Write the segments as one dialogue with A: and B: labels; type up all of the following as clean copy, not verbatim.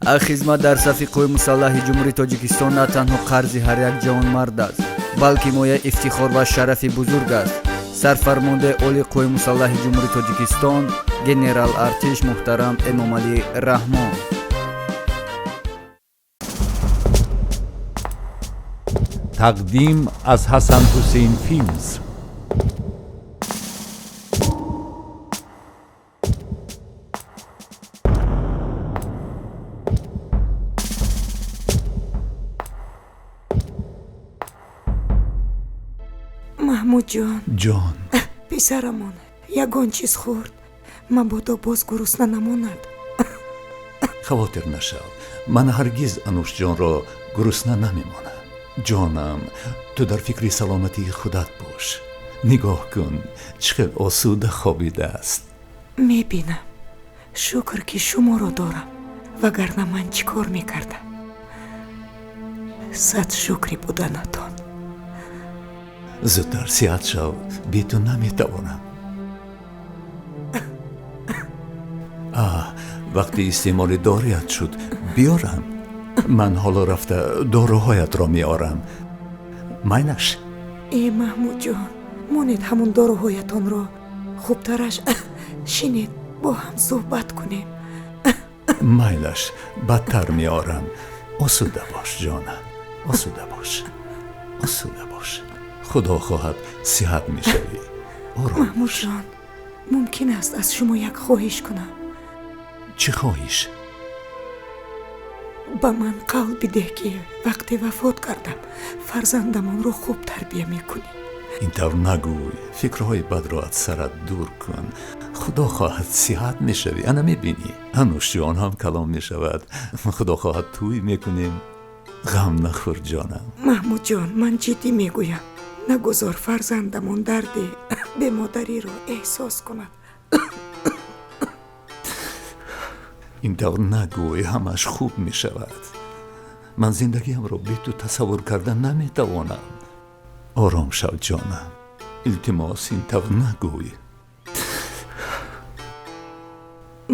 A: Хизмат дар сафи қувваи мусаллаҳи Ҷумҳурии Тоҷикистон на танҳо қарзи ҳар як ҷавонмард аст, балки мояи ифтихор ва шарафи бузург аст. Сарфармондаи Олии Қувваи мусаллаҳи Ҷумҳурии Тоҷикистон генерал артиш муҳтарам Эмомалӣ Раҳмон.
B: Тақдим аз Ҳасан Ҳусейн Филмс.
C: Маҳмудҷон.
B: Ҷон.
C: Писарамон ягон чиз хӯрд? Мабодо боз гурусна намонад.
B: Хавотир нашав, ман ҳаргиз Анушҷонро гурусна намемонам. Ҷонам, ту дар фикри саломатии худат бош. Нигоҳ кун, чӣ хел осуда хобидааст.
C: Мебинам. Шукр, ки шуморо дорам, вагарна ман чӣ кор мекардам? Сад шукри буданатон.
B: Зудтар сиҳат шав, бе ту наметавонам. Вақти истеъмоли доруят шуд, биёрам. Ман ҳоло рафта доруҳоятро меорам. Майлаш?
C: Э, Маҳмудҷон, монед ҳамон доруҳоятонро. Хубтараш шинед, бо ҳам суҳбат кунем.
B: Майлаш, бадтар меорам. Осуда бош, ҷонам, осуда бош, осуда бош. Худо хоҳад, сиҳат мешавӣ. Ором.
C: Маҳмудҷон, мумкин аст аз шумо як хоҳиш кунам?
B: Чӣ хоҳиш?
C: Ба ман қавл бидеҳ, ки вақте вафот кардам, фарзандамонро хуб тарбия мекунӣ.
B: Ин тавр нагӯй, фикрҳои бадро аз сарат дур кун. Худо хоҳад, сиҳат мешавӣ. Ана мебинӣ, Анушҷон ҳам калом мешавад. Худо хоҳад, тӯй мекунем. Ғам нахӯр, ҷонам.
C: Маҳмудҷон, ман ҷиддӣ мегӯям. Нагузор фарзандамон дарди бемодариро эҳсос кунад.
B: Ин тавр нагӯй, ҳамааш хуб мешавад. Ман зиндагиамро бе ту тасаввур карда наметавонам. Ором шав, ҷонам. Илтимос, ин тавр нагӯй.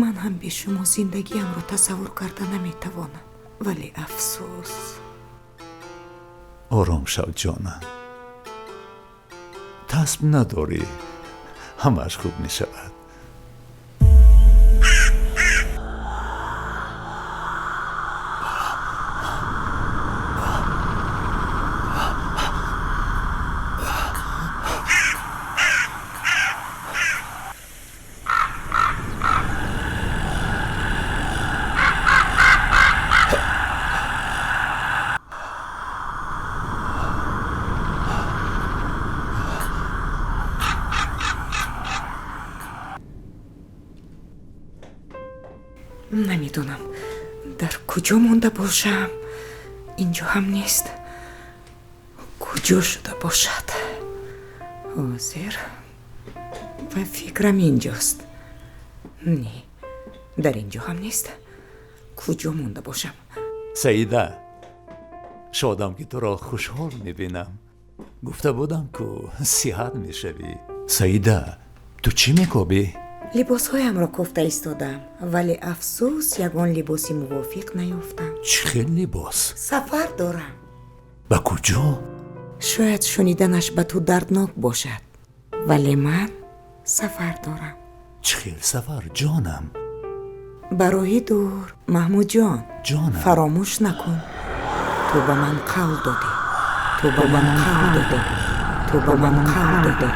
C: Ман ҳам бе шумо зиндагиамро тасаввур карда наметавонам, вале афсӯс.
B: Ором шав, ҷонам. Тасб надорӣ, ҳамааш хуб мешавад.
C: Намедонам, дар куҷо монда бошам. Инҷо ҳам нест. Куҷо шуда бошад? Ҳозир ба фикрам инҷост. Не, дар инҷо ҳам нест. Куҷо монда бошам?
B: Саида, шодам, ки туро хушҳол мебинам. Гуфта будам, ку сиҳат мешавӣ. Саида, ту чӣ мекобӣ?
C: Либосҳоямро кофта истодам, вале афсӯс, ягон либоси мувофиқ наёфтам.
B: Чӣ хел либос?
C: Сафар дорам.
B: Ба куҷо?
C: Шояд шуниданаш ба ту дарднок бошад, вале ман сафар дорам.
B: Чӣ хел сафар, ҷонам?
C: Ба роҳи дур, Маҳмудҷон.
B: Ҷонам.
C: Фаромӯш накун, ту ба ман қавл додӣ. Ту ба ман қавл додӣ. Ту ба ман қавл додӣ.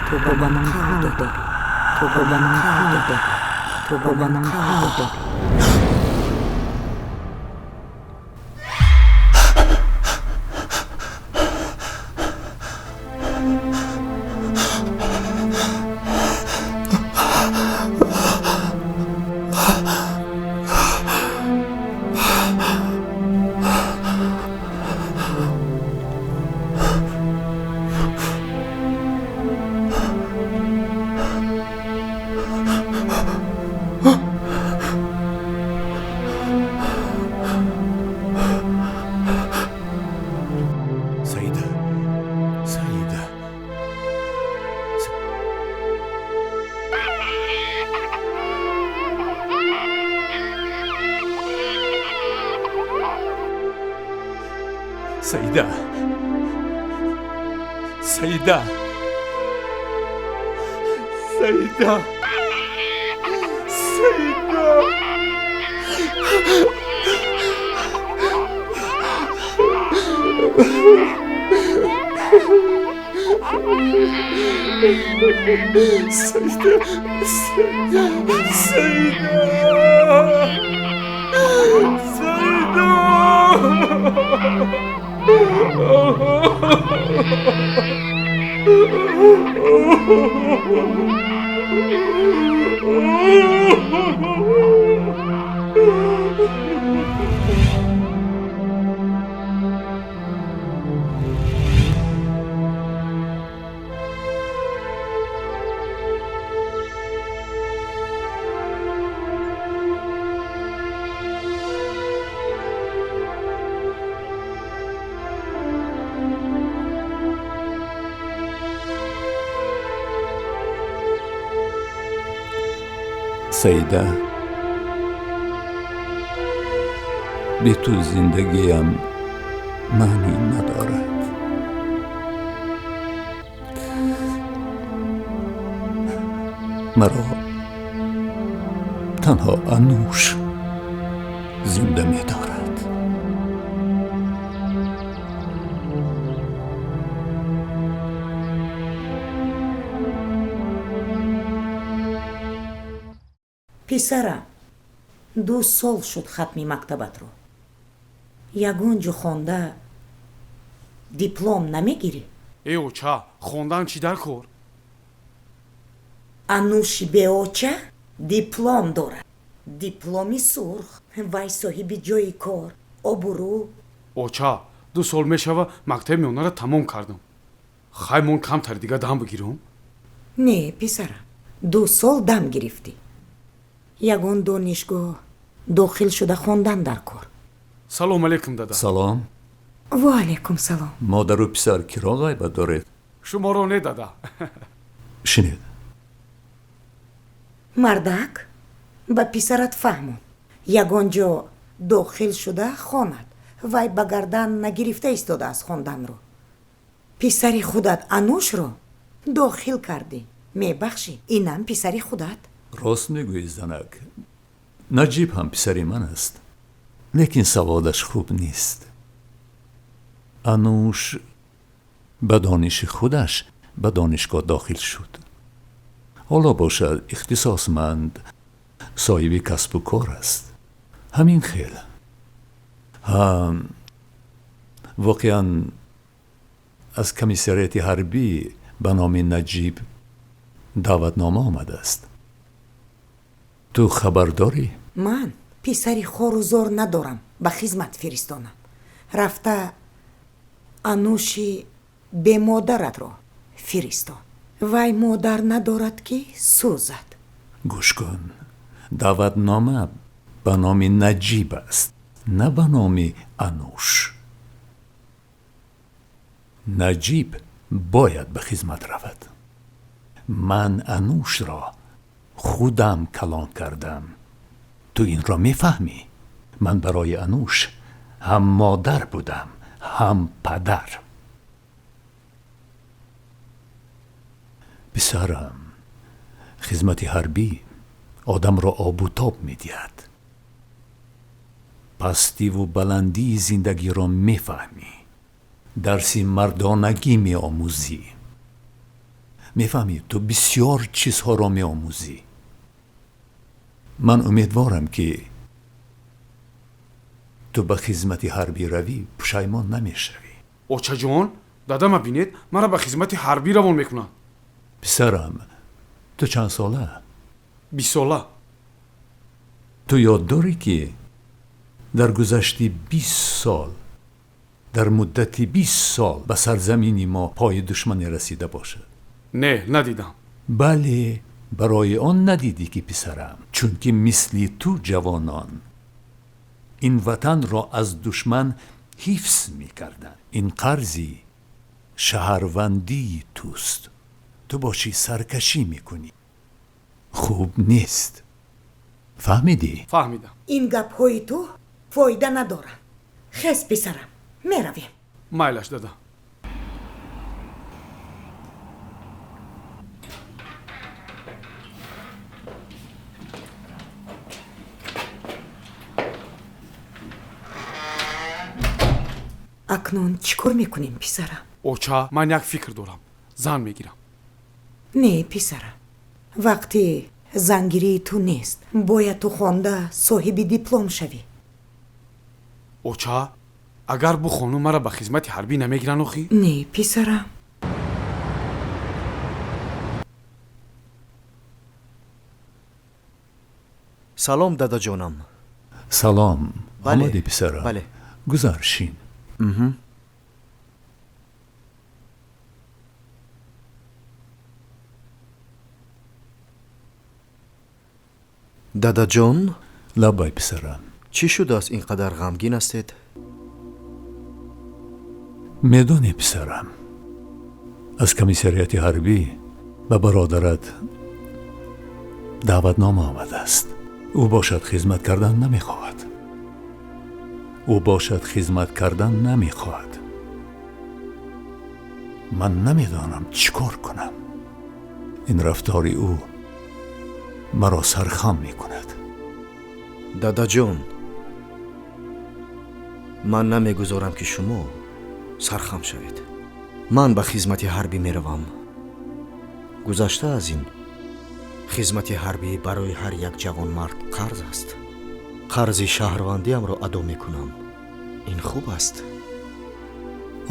C: Ту ба ман қавл додӣ. Ту ба ман қавл додӣ. Ту ба ман қавл додӣ.
B: Саида, Саида, Саида, Саида. Саида, Саида, Саида, Саида. Саида, бе ту зиндагиам маънӣ надорад. Маро танҳо Ануш зинда медорад.
C: Писарам, 2 сол шуд хатми мактабатро. Ягон ҷо хонда диплом намегирӣ?
D: Э оча, хондан чӣ дар кор?
C: Ануши беоча диплом дорад. Дипломи сурх. Вай соҳиби ҷои кор, обурӯ.
D: Оча, 2 сол мешава мактаби миёнаро тамом кардам. Хай мон камтар дига дам бигирам?
C: Не, писарам, 2 сол дам гирифтӣ. Ягон донишгоҳ дохил шуда хондан дар кор.
D: Салом алейкум, дада.
B: Салом.
C: Ва алейкум салом.
B: Модару писар киро ғайбат доред?
D: Шуморо не, дада.
B: Шинед.
C: Мардак, ба писарат фаҳмон. Ягон ҷо дохил шуда хонад. Вай ба гардан нагирифта истодааст хонданро. Писари худат Анушро дохил кардӣ. Мебахшӣ, инам писари худат.
B: Рост мегӯӣ, занак. Наҷиб ҳам писари ман аст, лекин саводаш хуб нест. Ануш ба дониши худаш ба донишгоҳ дохил шуд. Ҳоло бошад ихтисосманд, соҳиби касбу кор аст. Ҳамин хел. Ҳа, воқеан аз комиссариати ҳарбӣ ба номи Наҷиб даъватнома омадааст. Ту хабар дорӣ?
C: Ман писари хору зор надорам ба хизмат фиристонам. Рафта Ануши бемодаратро фиристон. Вай модар надорад ки сӯзад.
B: Гӯш кун, даъватнома ба номи Наҷиб аст, на ба номи Ануш. Наҷиб бояд ба хизмат равад. Ман Анушро худам калон кардам. Ту инро мефаҳмӣ? Ман барои Ануш ҳам модар будам, ҳам падар. Писарам, хизмати ҳарбӣ одамро обутоб медиҳад. Пастиву баландии зиндагиро мефаҳмӣ. Дарси мардонагӣ меомӯзӣ. Мефаҳмӣ, ту бисёр чизҳоро меомӯзӣ. Ман умедворам, ки ту ба хизмати ҳарбӣ равӣ, пушаймон намешавӣ.
D: Очаҷон, дадама бинед, маро ба хизмати ҳарбӣ равон мекунанд.
B: Писарам, ту чанд сола?
D: 20 сола.
B: Ту ёд дорӣ, ки дар гузашти 20 сол, дар муддати 20 сол ба сарзамини мо пои душмане расида бошад?
D: Не, надидам.
B: Бале, барои он надидӣ, ки писарам, чунки мисли ту ҷавонон ин ватанро аз душман ҳифз мекарданд. Ин қарзи шаҳрвандии туст. Ту бошӣ саркашӣ мекунӣ. Хуб нест. Фаҳмидӣ?
D: Фаҳмидам.
C: Ин гапҳои ту фоида надоранд. Хез, писарам, меравем.
D: Майлаш, дада.
C: Акнун чӣ кор мекунем, писарам?
D: Оча, ман як фикр дорам, зан мегирам.
C: Не, писарам, вақти зангирии ту нест. Бояд ту хонда соҳиби диплом шавӣ.
D: Оча, агар бухонум, мара ба хизмати ҳарбӣ намегиранд охӣ?
C: Не, писарам.
E: Салом, дадаҷонам.
B: Салом.
E: Бале.
B: Омадӣ, писарам?
E: Бале.
B: Гузар, шин.
E: Дадаҷон.
B: Лаббай, писарам.
E: Чӣ шудааст, ин қадар ғамгин ҳастед?
B: Медонӣ, писарам, аз комиссариати ҳарбӣ ба бародарат даъватнома омадааст. Ӯ бошад, хизмат кардан намехоҳад. Ӯ бошад, хизмат кардан намехоҳад. Ман намедонам чӣ кор кунам. Ин рафтори ӯ маро сархам мекунад.
E: Дадаҷон, ман намегузорам, ки шумо сархам шавед. Ман ба хизмати ҳарбӣ меравам. Гузашта аз ин, хизмати ҳарбӣ барои ҳар як ҷавонмард қарз аст. Қарзи шаҳрвандиамро адо мекунам. Ин хуб аст.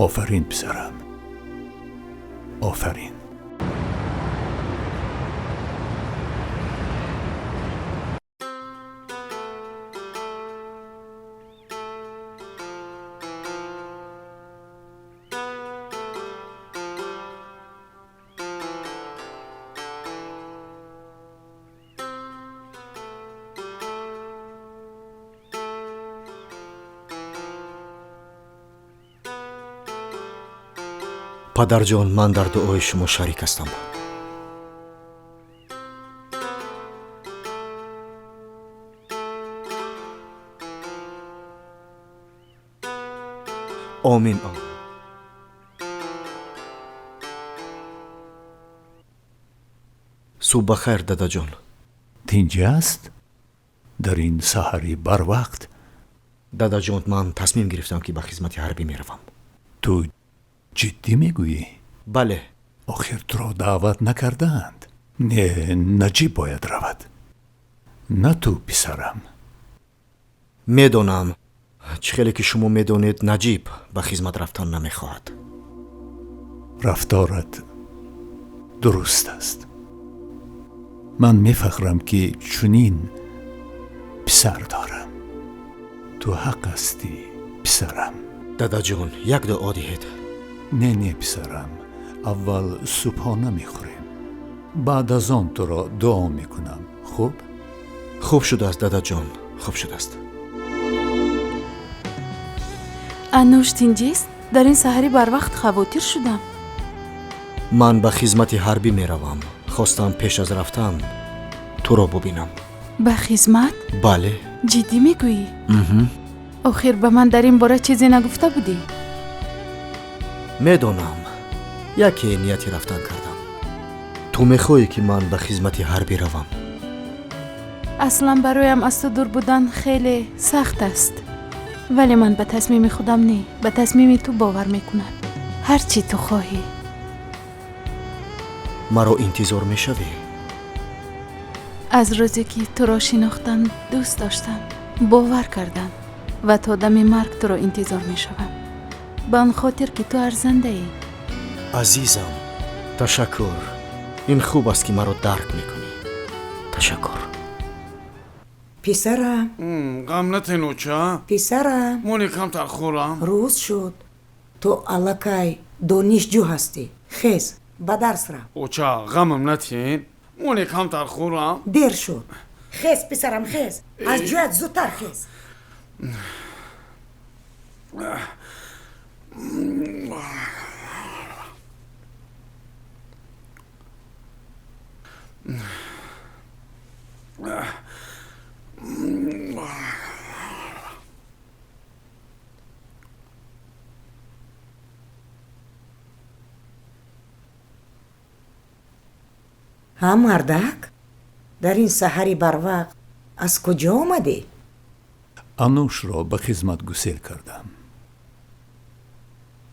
B: Офарин, писарам, офарин.
E: Падарҷон, ман дар дуои шумо шарик ҳастам. Омин. Субҳ бахайр, дадаҷон.
B: Тинҷӣ аст дар ин саҳари барвақт?
E: Дадаҷон, ман тасмим гирифтам, ки ба хизмати ҳарбӣ меравам.
B: Ту ҷиддӣ мегӯӣ?
E: Бале.
B: Охир туро даъват накардаанд. Не, Наҷиб бояд равад, на ту, писарам.
E: Медонам. Чӣ хеле ки шумо медонед, Наҷиб ба хизмат рафтан намехоҳад.
B: Рафторат дуруст аст. Ман мефахрам, ки чунин писар дорам. Ту ҳақ ҳастӣ, писарам.
E: Дадаҷон, як дуо диҳед.
B: Не, не, писарам, аввал субҳона мехӯрем, баъд аз он туро дуо мекунам, хуб?
E: Хуб шудааст, дадаҷон, хуб шудааст.
F: Ануш тинҷист? Дар ин саҳарӣ барвақт хавотир шудам.
E: Ман ба хизмати ҳарбӣ меравам. Хостам пеш аз рафтан туро бубинам.
F: Ба хизмат?
E: Бале.
F: Ҷиддӣ мегӯӣ? Охир ба ман дар ин бора чизе нагуфта будӣ.
E: Медонам, яке нияти рафтан кардам. Ту мехоҳӣ, ки ман ба хизмати ҳарбӣ равам?
F: Аслан бароям аз ту дур будан хеле сахт аст, вале ман ба тасмими худам не, ба тасмими ту бовар мекунам. Ҳар чӣ ту хоҳӣ.
E: Маро интизор мешавӣ?
F: Аз рӯзе ки туро шинохтам, дӯст доштам, бовар кардам ва то дами марг туро интизор мешавам, ба он хотир ки ту арзандаӣ.
E: Азизам, ташаккур. Ин хуб аст, ки маро дарк мекунӣ. Ташаккур.
C: Писарам.
D: Ғам натен, оча.
C: Писарам.
D: Мони камтар хӯрам.
C: Рӯз шуд, ту аллакай донишҷӯ ҳастӣ. Хез, ба дарс рав.
D: Оча, ғамам натен, мони камтар хӯрам.
C: Дер шуд, хез, писарам, хез аз ҷоят, зудтар хез. Ҳа, мардак, дар ин саҳари барвақт аз куҷо омадӣ?
B: Анушро ба хизмат гусел кардам.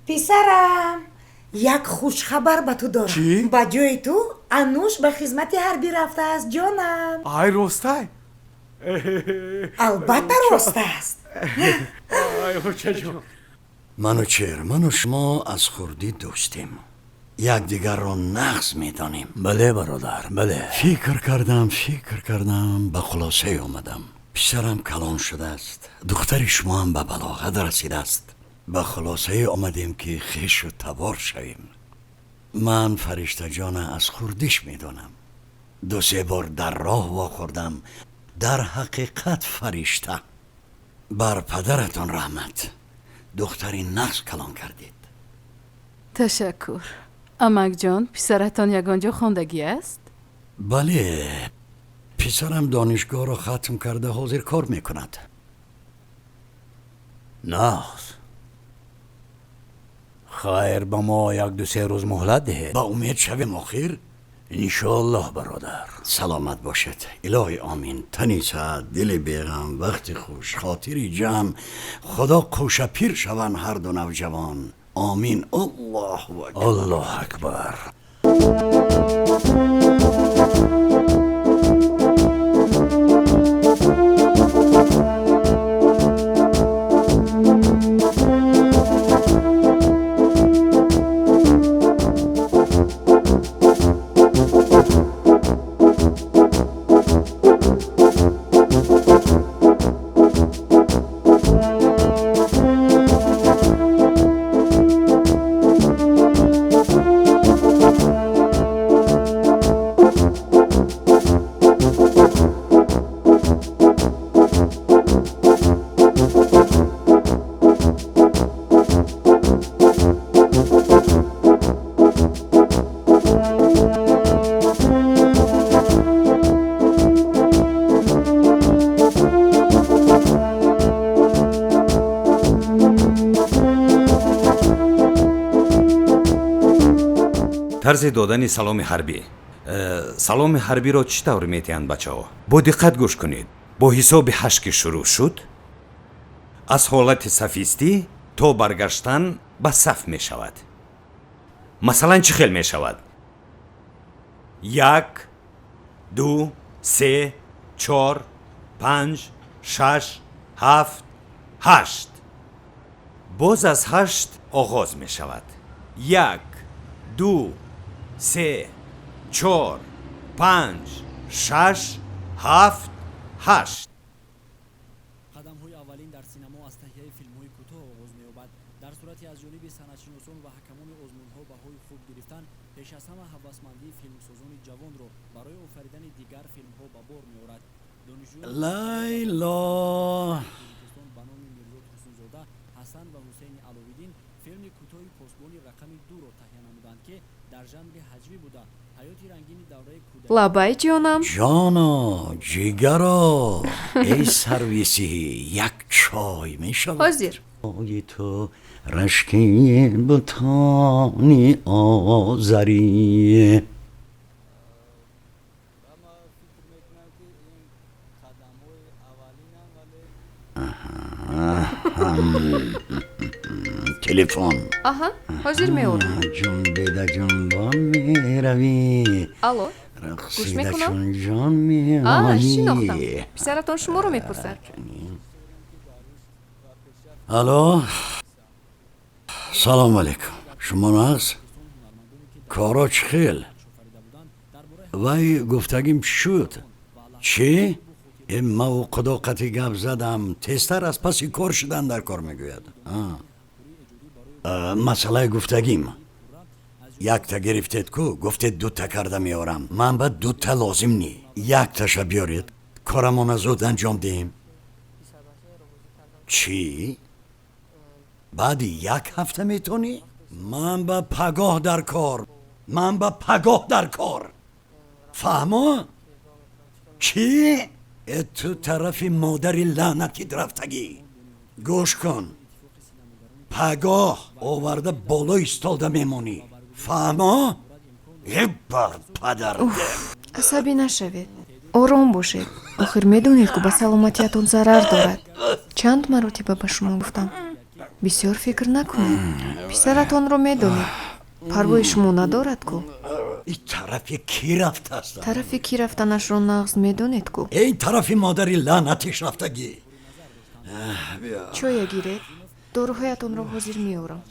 C: Писарам, як хушхабар ба ту дорам.
D: Чӣ?
C: Ба ҷои ту Ануш ба хизмати ҳарбӣ рафтааст, ҷонам.
D: Ай, ростай?
C: Албатта, рост аст.
D: Ай, очаҷон.
G: Манучер, ману шумо аз хурдӣ дӯстем, якдигарро нағз медонем.
H: Бале, бародар, бале.
G: Фикр кардам, фикр кардам, ба хулосае омадам. Писарам калон шудааст, духтари шумоам ба балоғат расидааст. Ба хулосае омадем, ки хешу табор шавем. Ман Фариштаҷона аз хурдиш медонам. Ду-се бор дар роҳ вохӯрдам. Дар ҳақиқат фаришта. Бар падаратон раҳмат, духтари нағз калон кардед.
F: Ташаккур, амакҷон. Писаратон ягон ҷо хондагӣ аст?
G: Бале, писарам донишгоҳро хатм карда, ҳозир кор мекунад.
H: Нағз, хайр, ба мо як ду-се рӯз муҳлат диҳед.
G: Ба умед шавем охир.
H: Иншоаллоҳ, бародар.
G: Саломат бошед, илоҳи омин. Тани саат, дили беғам, вақти хуш, хотири ҷамъ. Худо қӯшапир шаванд ҳарду навҷавон. Омин, Аллоҳу акбар.
H: Аллоҳ акбар.
I: Тарзи додани саломи ҳарбӣ. Саломи ҳарбиро чӣ тавр метиҳанд, бачаҳо? Бо диққат гӯш кунед. Бо ҳисоби ҳашт ки шурӯъ шуд, аз ҳолати сафистӣ то баргаштан ба саф мешавад. Масалан, чӣ хел мешавад? Як, ду, се, чор, панҷ, шаш, ҳафт, ҳашт. Боз аз ҳашт оғоз мешавад. Як, ду, се, чор, панҷ, шаш, ҳафт, ҳашт.
J: Қадамҳои аввалин дар синамо аз таҳияи филмҳои кӯтоҳ оғоз меёбад. Дар сурати аз ҷониби санъатшиносон ва ҳакамони озмунҳо баҳои хуб гирифтан, пеш аз ҳама ҳавасмандии филмсозони ҷавонро барои офаридани дигар филмҳо ба бор меорад. Донишҷӯёни
G: Лайло.
J: Тоҷикистон ба номи Мирзо Турсунзода, Ҳасан ва Ҳусейни Аловиддин филми кӯтоҳи «Посбони рақами дуро» таҳия намуданд, ки дар жанри ҳаҷвӣ буда, ҳаёти рангини давраи кӯдакӣ
K: Лабай, ҷонам.
G: Ҷоно, ҷигаро, эй сарвиси, як чой мешавад?
K: Ҳозир.
G: Ои ту рашки бутони озарӣ.
A: Фикр мекунам, ки ин қадамҳои аввалинам, вале
G: Телефон.
K: Аҳа, ҳозир меорам.
G: Ҷунбида ҷунбон меравӣ.
K: Алло, гӯш
G: рақсида
K: мекунам.
G: Чун ҷон
K: А, шинохтам.
G: меоӣ.
K: Писаратон шуморо мепурсад.
G: Алло, салому алейкум. Шумо нағз? Коро чӣ хел? Вай гуфтагим чӣ шуд? Чӣ? Э, маву худо қати гап задам, тезтар аз паси кор шудан дар кор мегӯяд. А, масъалаи гуфтагим, якта гирифтед ку, гуфтед дута карда меорам. Ман ба дута лозим ни, якташа биёред, корамона зуд анҷом диҳем. Чӣ, баъди як ҳафта метонӣ? Ман ба пагоҳ дар кор, ман ба пагоҳ дар кор, фаҳмо? Чӣ? Э, ту тарафи модари лаънатит рафтагӣ. Гӯш кун, пагоҳ оварда болои столда мемонӣ, фаҳмо? Бар падар.
K: Асабӣ нашавед, ором бошед. Охир медонед, ку ба саломатиятон зарар дорад. Чанд маротиба ба шумо гуфтам, бисёр фикр накунед. Писаратонро медонед, парвои шумо надорад ку.
G: Ин тарафи кӣ рафтааст?
K: Тарафи кӣ рафтанашро нағз медонед ку.
G: Ин тарафи модари лаънатиш рафтагӣ.
K: Чоя гиред, доруҳоятонро ҳозир меорам.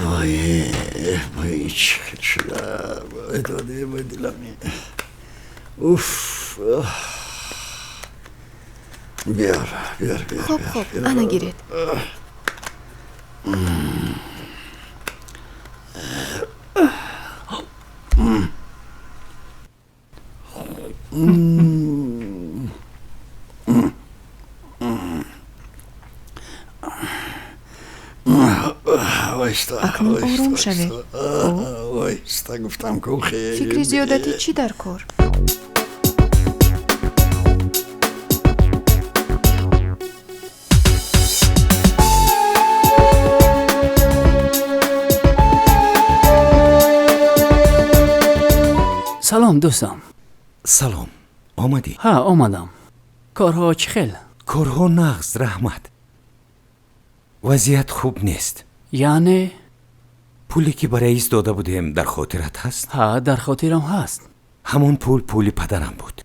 G: Вой, вой, чӣ хел шуда, вой доде, вой дилами. Уф, биёр, биёр, биёр.
K: Хоб, хоб, ана гиред. Акнун ором шавед.
G: Оҳиста, гуфтам ку.
K: Фикри зиёдатӣ чӣ дар кор?
J: Салом, дӯстам.
I: Салом, омадӣ?
J: Ҳа, омадам. Корҳо чӣ хел?
I: Корҳо нағз, раҳмат. Вазъият хуб нест.
J: Яъне?
I: Пуле ки ба раис дода будем, дар хотират ҳаст?
J: Ҳа, дар хотирам ҳаст.
I: Ҳамон пул пули падарам буд.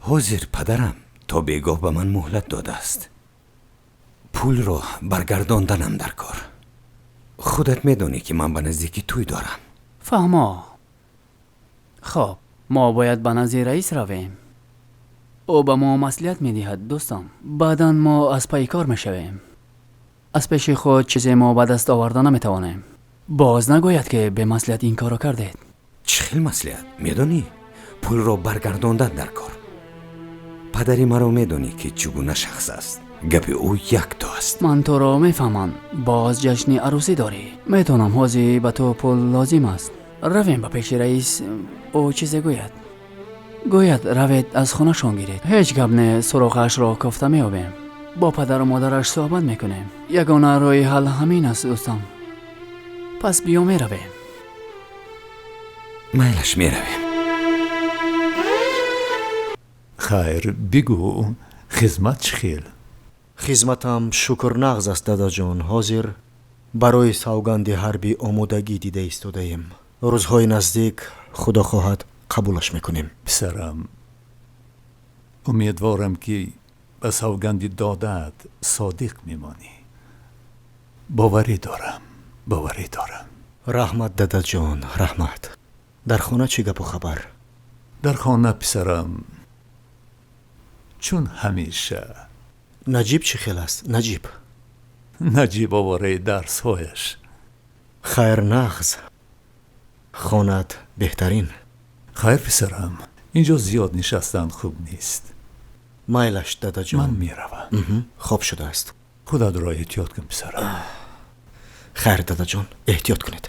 I: Ҳозир падарам то бегоҳ ба ман муҳлат додааст. Пулро баргардонданам дар кор. Худат медонӣ, ки ман ба наздикӣ тӯй дорам.
J: Фаҳмо. Хоб, мо бояд ба назди раис равем. Ӯ ба мо маслиҳат медиҳад, дӯстам. Баъдан мо аз пайи кор мешавем. Аз пеши худ чизе мо ба даст оварда наметавонем. Боз нагӯяд, ки бемаслиҳат ин корро кардед.
I: Чӣ хел маслиҳат? Медонӣ, пулро баргардондан дар кор. Падари маро медонӣ, ки чӣ гуна шахс аст. Гапи ӯ якто аст.
J: Ман туро мефаҳмам. Боз ҷашни арӯсӣ дорӣ. Медонам, ҳозир ба ту пул лозим аст. Равем ба пеши раис, ӯ чизе гӯяд. Гӯяд, равед аз хонашон гиред. Ҳеҷ гап не, суроғаашро кофта меёбем. Бо падару модараш суҳбат мекунем. Ягона роҳи ҳал ҳамин аст, дӯстам. Пас биё, меравем.
I: Майлаш, меравем.
B: Хайр, бигӯ, хизмат чӣ хел?
E: Хизматам шукр нағз аст, дадаҷон. Ҳозир барои савганди ҳарбӣ омодагӣ дида истодаем. Рӯзҳои наздик, худо хоҳад, қабулаш мекунем.
B: Писарам, умедворам, ки ба савганди додаат содиқ мемонӣ. Боварӣ дорам, боварӣ дорам.
E: Раҳмат, дадаҷон, раҳмат. Дар хона чӣ гапу хабар?
B: Дар хона, писарам, чун ҳамеша.
E: Наҷиб чӣ хел аст, Наҷиб?
B: Наҷиб овораи дарсҳояш.
E: Хайр, нағз. Хонат беҳтарин.
B: Хайр, писарам, инҷо зиёд нишастан хуб нест.
E: Майлаш, дадаҷон.
B: Ман меравам.
E: Хоб шудааст.
B: Худатро эҳтиёт кун, писарам.
E: Хайр, дадаҷон, эҳтиёт кунед.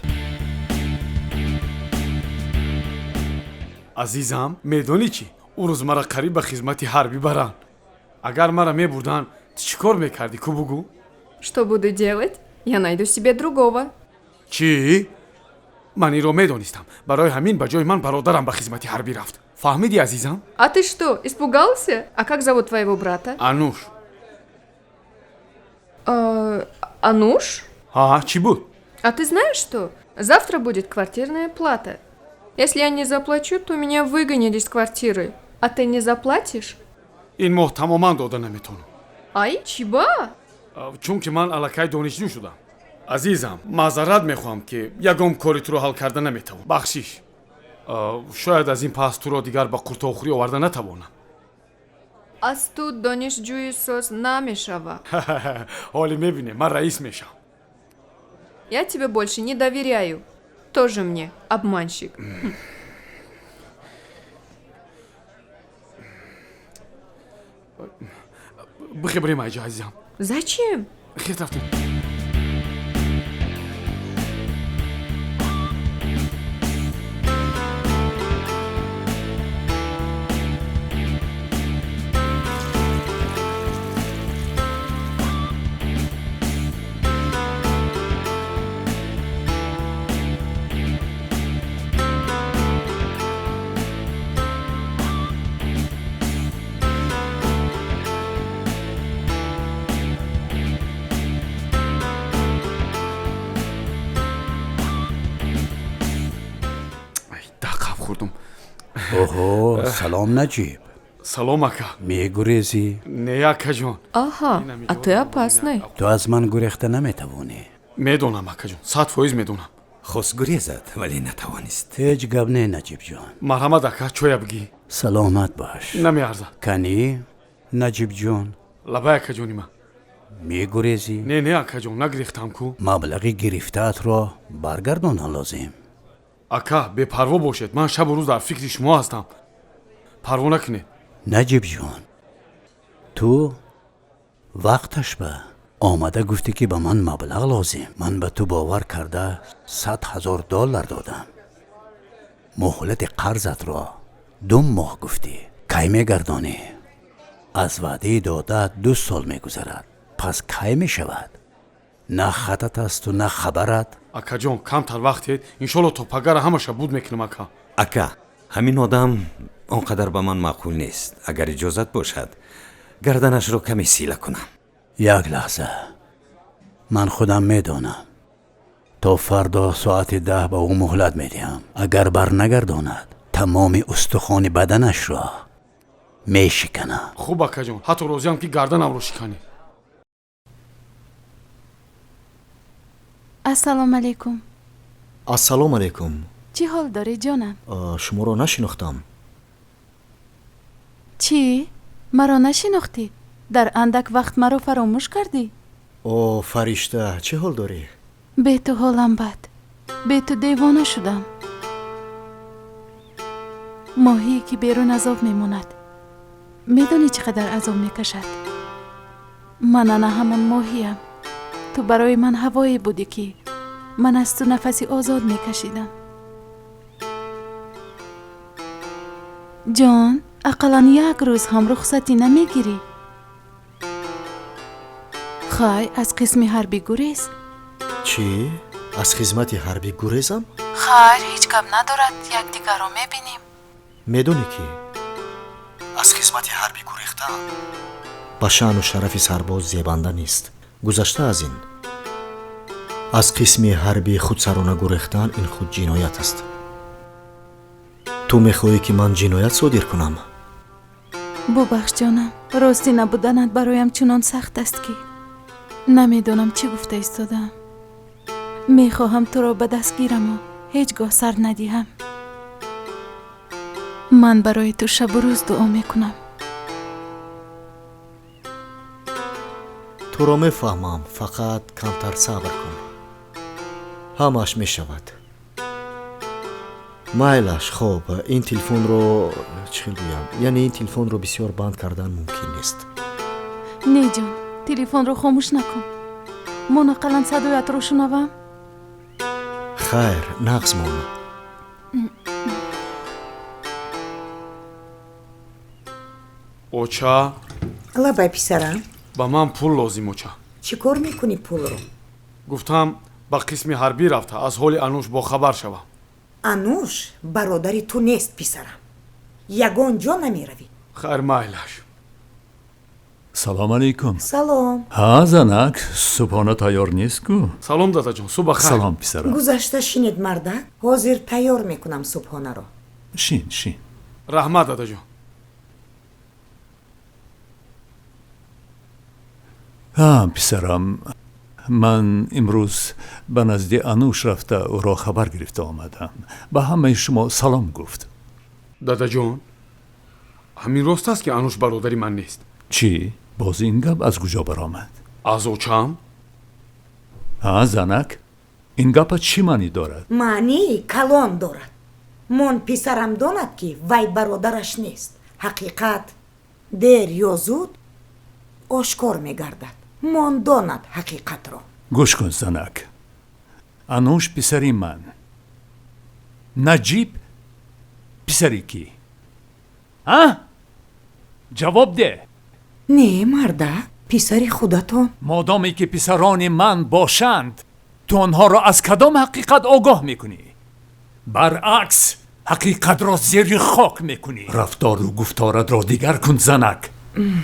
D: Азизам, медонӣ чӣ? Ӯ рӯз мара қариб ба хизмати ҳарбӣ баранд. Агар мара мебурданд, ту чӣ кор мекардӣ, ку бугӯ?
K: Что буду делать? Я найду себе другого.
D: Чӣ? Ман инро медонистам. Барои ҳамин ба ҷои ман бародарам ба хизмати ҳарбӣ рафт. Фаҳмидӣ, азизам?
K: А ты что, испугался? А как зовут твоего брата?
D: Ануш.
K: Ануш?
D: Ҳа, чӣ буд?
K: А ты знаешь что? Завтра будет квартирная плата. Если я не заплачу, то меня выгонят из квартиры. А ты не заплатишь?
D: Ин моҳ тамоман дода наметавонам.
K: Ай, чиба?
D: Чунки ман аллакай донишҷӯ шудам. Азизам, маъзарат мехоҳам, ки ягон кори туро ҳал карда наметавонам. Бахшиш. Шояд аз ин пас туро дигар ба қуртовхӯрӣ оварда натавонам.
K: Аз ту донишҷӯи соз намешава.
D: Ҳоле мебинем, ман раис мешавам.
K: Я тебе больше не доверяю. Тоже мне обманщик.
D: Бихе, бирем айҷа, азизам.
K: Зачем?
D: Хез, рафтем. хӯрдум.
H: Оҳо, салом, Наҷиб.
D: Салом, ака.
H: Мегурезӣ?
D: Не, акаҷон.
K: Аҳа, а ты опасный.
H: Ту аз ман гурехта наметавонӣ.
D: Медонам, акаҷон, 100% медонам.
I: Хост гурезад, вале натавонист.
H: Ҳеҷ гап не, Наҷибҷон.
D: Марҳамат, ака, чоя бигӣ.
H: Саломат бош.
D: Намеарзад.
H: Канӣ, Наҷибҷон?
D: Лабай, акаҷони ман.
H: Мегурезӣ?
D: Не, не, акаҷон, нагирехтам ку.
H: Маблағи гирифтаатро баргардондан лозим.
D: Ака, бепарво бошед, ман шабу рӯз дар фикри шумо ҳастам, парво накунед.
H: Наҷибҷон, ту вақташ ба омада гуфтӣ, ки ба ман маблағ лозим. Ман ба ту бовар карда 100 000 доллар додам. Муҳлати қарзатро 2 моҳ гуфтӣ. Кай мегардонӣ? Аз ваъдаи додаат 2 сол мегузарад. Пас кай мешавад? На хатат асту, на хабарат.
D: Акаҷон, камтар вақт ҳед, иншолло, то пагара ҳамаша буд мекунам, ака.
I: Ака, ҳамин одам он қадар ба ман маъқул нест. Агар иҷозат бошад, гарданашро каме сила кунам.
H: Як лаҳза, ман худам медонам. То фардо соати 10 ба ӯ муҳлат медиҳам. Агар барнагардонад, тамоми устухони баданашро мешиканам.
D: Хуб, акаҷон, ҳатто розиам, ки гарданамро шиканӣ.
F: Ассалому алайкум.
E: Ассалому алайкум.
F: Чӣ ҳол дорӣ, ҷонам?
E: Шуморо нашинохтам.
F: Чӣ, маро нашинохтӣ? Дар андак вақт маро фаромӯш кардӣ?
E: О, Фаришта, чӣ ҳол дорӣ?
F: Бе ту ҳолам бад, бе ту девона шудам. Моҳие ки берун аз об мемонад, медонӣ чӣ қадар азоб мекашад? Ман ана ҳамон моҳиям. Ту барои ман ҳавое будӣ, ки ман аз ту нафаси озод мекашидам. Ҷон, ақаллан як рӯз ҳам рухсатӣ намегирӣ? Хай, аз қисми ҳарбӣ гурез.
E: Чӣ, аз хизмати ҳарбӣ гурезам?
F: Хайр, ҳеҷ гап надорад, якдигарро мебинем.
E: Медонӣ, ки аз хизмати ҳарбӣ гурехтан ба шаъну шарафи сарбоз зебанда нест. Гузашта аз ин, аз қисми ҳарбӣ худсарона гурехтан ин худ ҷиноят аст. Ту мехоҳӣ, ки ман ҷиноят содир кунам?
F: Бубахш, ҷонам, ростӣ набуданат бароям чунон сахт аст, ки намедонам чӣ гуфта истодаам. Мехоҳам туро ба даст гираму ҳеҷ гоҳ сар надиҳам. Ман барои ту шабу рӯз дуо мекунам.
E: Туро мефаҳмам, фақат камтар сабр кун, ҳамааш мешавад. Майлаш, хоб, ин телефонро чӣ хел гӯям, яъне ин телефонро бисёр банд кардан мумкин нест.
F: Не, ҷон, телефонро хомӯш накун, мон, ақаллан садоятро шунавам.
E: Хайр, нағз мон.
D: Оча.
C: Лабай, писарам.
D: Ба ман пул лозим, оча.
C: Чӣ кор мекунӣ пулро?
D: Гуфтам, ба қисми ҳарбӣ рафта, аз ҳоли Ануш бохабар шавам.
C: Ануш бародари ту нест, писарам. Ягон ҷо намеравӣ.
D: Хайр, майлаш.
B: Салом алейкум.
C: Салом.
B: Ҳа, занак, субҳона тайёр нест ку?
D: Салом, дадаҷон, субҳ бахайр.
B: Салом, писарам.
C: Гузашта шинед, мардак, ҳозир тайёр мекунам субҳонаро.
B: Шин, шин.
D: Раҳмат, дадаҷон.
B: Ҳа, писарам, ман имрӯз ба назди Ануш рафта, ӯро хабар гирифта омадам. Ба ҳамаи шумо салом гуфт.
D: Дадаҷон, ҳамин рост аст, ки Ануш бародари ман нест?
B: Чӣ, боз ин гап аз куҷо баромад?
D: Аз очам.
B: Ҳа, занак, ин гапа чӣ маънӣ дорад?
C: Маънии калон дорад. Мон писарам донад, ки вай бародараш нест. Ҳақиқат дер ё зуд ошкор мегардад. Мон донад ҳақиқатро.
B: Гӯш кун, занак, Ануш писари ман. Наҷиб писари кӣ, а? Ҷавоб де.
C: Не, мардак, писари худатон.
B: Модоме ки писарони ман бошанд, ту онҳоро аз кадом ҳақиқат огоҳ мекунӣ? Баръакс, ҳақиқатро зери хок мекунӣ. Рафтору гуфторатро дигар кун, занак.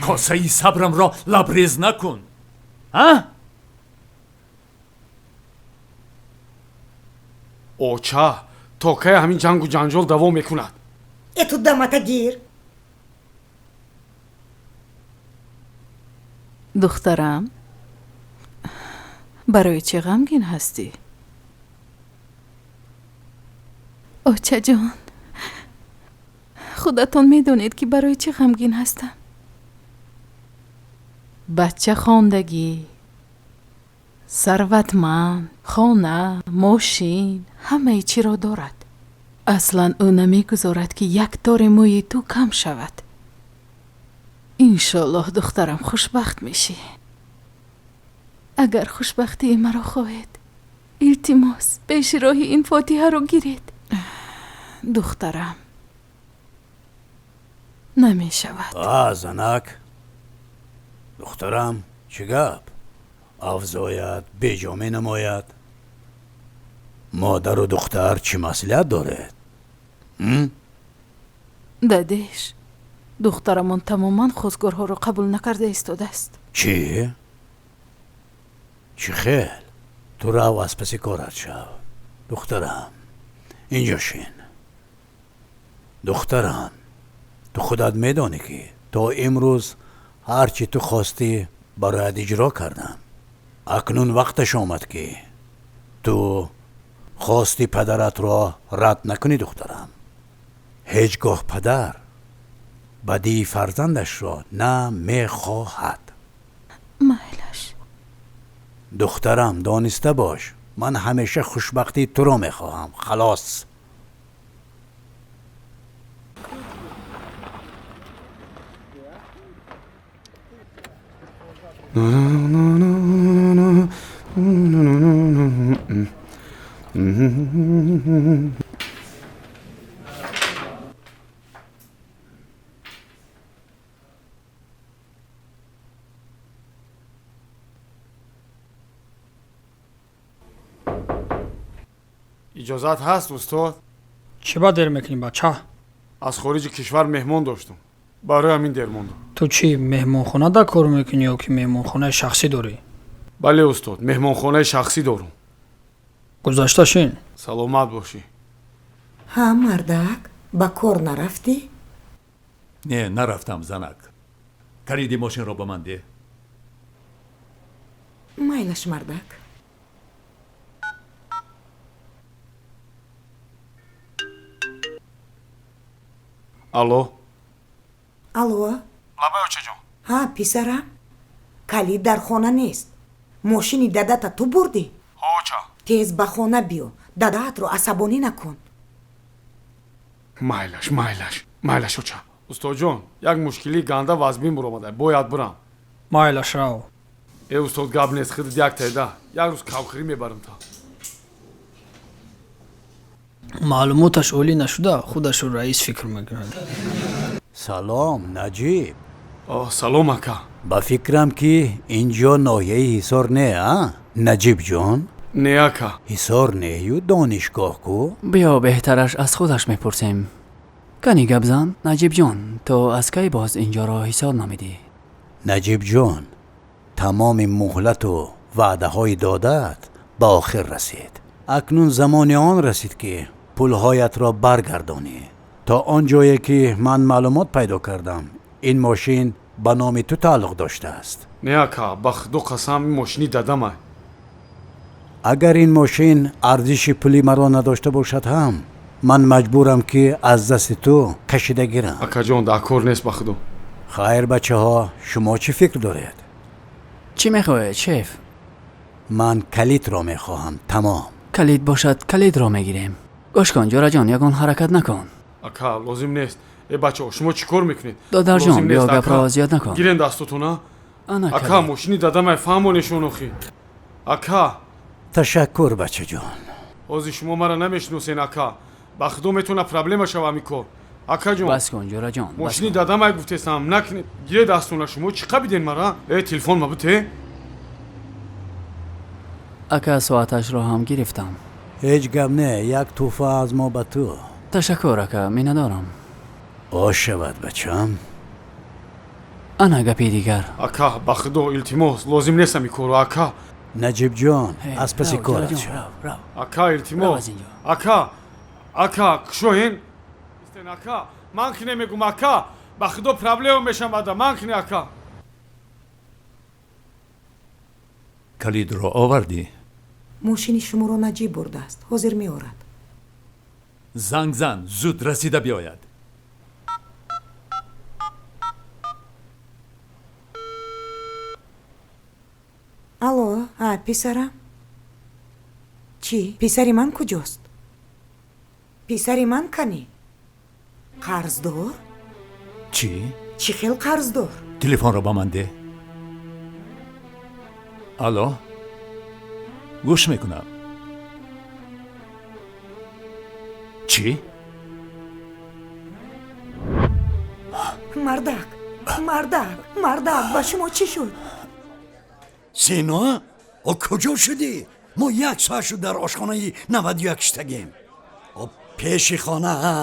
B: Косаи сабрамро лабрез накун, а?
D: Оча, То кай ҳамин ҷангу ҷанҷол давом мекунад?
C: Э, ту дамата гир.
F: Духтарам, барои чӣ ғамгин ҳастӣ? Очаҷон, худатон медонед, ки барои чӣ ғамгин ҳастам. Бача хондагӣ, сарватманд, хона, мошин, ҳамаи чиро дорад. Аслан ӯ намегузорад, ки як тори мӯи ту кам шавад. Иншоллоҳ, духтарам, хушбахт мешӣ. Агар хушбахтии маро хоҳед, илтимос, пеши роҳи ин фотиҳаро гиред. Духтарам, намешавад.
H: А, занак, духтарам, чӣ гап? Авзоят беҷо менамояд. Модару духтар чӣ маслиҳат доред?
F: Дадеш, духтарамон тамоман хостгорҳоро қабул накарда истодааст.
H: Чӣ? Чӣ хел? Ту рав, аз паси корат шав. Духтарам, инҷо шин. Духтарам, ту худат медонӣ, ки то имрӯз ҳар чӣ ту хостӣ, бароят иҷро кардам. Акнун вақташ омад, ки ту хости падаратро рад накунӣ. Духтарам, ҳеҷ гоҳ падар бадии фарзандашро намехоҳад.
F: Майлаш.
H: Духтарам, дониста бош, ман ҳамеша хушбахтии туро мехоҳам. Халос.
D: Иҷозат ҳаст, устод?
L: Чӣ ба дер мекунӣ, бача?
D: Аз хориҷи кишвар меҳмон доштум, барои ҳамин дер мондам.
L: Ту чӣ, меҳмонхонада кор мекунӣ ё ки меҳмонхонаи шахсӣ дорӣ?
D: Бале, устод, меҳмонхонаи шахсӣ дорум.
L: Гузашта шин.
D: Саломат бошӣ.
C: Ҳа, мардак, ба кор нарафтӣ?
B: Не, нарафтам, занак. Калиди мошинро ба ман деҳ.
C: Майлаш, мардак.
D: Алло.
C: Алло.
D: Лабай, очаҷон.
C: Ҳа, писарам, калид дар хона нест. Мошини дадата ту бурдӣ?
D: Ҳо, оча.
C: Тез ба хона биё, дадаатро асабонӣ накун.
D: Майлаш, майлаш, майлаш, оча. Устодҷон, як мушкилии ганда вазмин буромада, бояд бирам.
L: Майлаш, рав.
D: Э, устод, гап нест, худат як тайда як рӯз кавхирӣ мебарам та.
L: Маълумоташ олӣ нашуда, худашро раис фикр мекунад.
H: Салом, Наҷиб.
D: Салом, ака.
H: Ба фикрам, ки ин ҷо ноҳияи Ҳисор не, а, Наҷибҷон?
D: Не, ака.
H: Ҳисор нею, донишгоҳ ку.
J: Биё, беҳтараш аз худаш мепурсем. Кани, гап зан, Наҷибҷон, ту аз кай боз ин ҷоро ҳисор намедӣ?
H: Наҷибҷон, тамоми муҳлату ваъдаҳои додаат ба охир расид. Акнун замони он расид, ки пулҳоятро баргардонӣ. То он ҷое ки ман маълумот пайдо кардам, ин мошин ба номи ту тааллуқ доштааст.
D: Не, ака, ба худо қасам, ин мошини дадамай.
H: Агар ин мошин арзиши пули маро надошта бошад ҳам, ман маҷбурам, ки аз дасти ту кашида гирам.
D: Акаҷон, дар кор нест, ба худо.
H: Хайр, бачаҳо, шумо чӣ фикр доред?
J: Чӣ мехоҳед, шеф?
H: Ман калидро мехоҳам, тамом.
J: Калид бошад, калидро мегирем. Гӯш кун, ҷӯраҷон, ягон ҳаракат накун.
D: Ака, лозим нест. Э, бачаҳо, шумо чӣ кор мекунед?
J: Додарҷон, биё, гапро зиёд накун.
D: Гирен дастотона. Ака, мошини дадамай, фаҳмонешон охи. Ака.
H: Ташаккур, бачаҷон.
D: Ҳозир шумо мара намешиносен, ака. Ба худо, метавона проблема шава ҳамин кор. Акаҷон.
J: Бас кун, ҷӯраҷон.
D: Мошини дадамай гуфтесам, накунед. Гире дастона, шумо чӣ қабиден мара? Э, телефон ма бите.
J: Ака, соаташро ҳам гирифтам.
H: Ҳеҷ гап не, як тӯҳфа аз мо ба ту.
J: Ташаккур, ака, миннатдорам.
H: Ош шавад, бачам.
J: Ана гапи дигар.
D: Ака, ба худо, илтимос, лозим нест ҳамин корро, ака.
H: Наҷибҷон, аз паси корат шав.
D: Ака, илтимос, ака. Ака, кушоен? Истен, ака, ман ки намегум, ака, ба худо проблема мешавада, ман ки не, ака.
B: Калидро овардӣ?
C: Мошини шуморо Наҷиб бурдааст, ҳозир меорад.
B: Занг зан, зуд расида биёяд.
C: Алло, а, писарам? Чӣ, писари ман куҷост? Писари ман канӣ? Қарздор?
B: Чӣ?
C: Чӣ хел қарздор?
B: Телефонро ба ман деҳ. Алло, гӯш мекунам. Чӣ?
C: Мардак, мардак, мардак, ба шумо чӣ шуд?
G: Сино, о куҷо шудӣ? Мо як соат шуд дар ошхонаи 91 шитагем. О пеши хона, ҳа.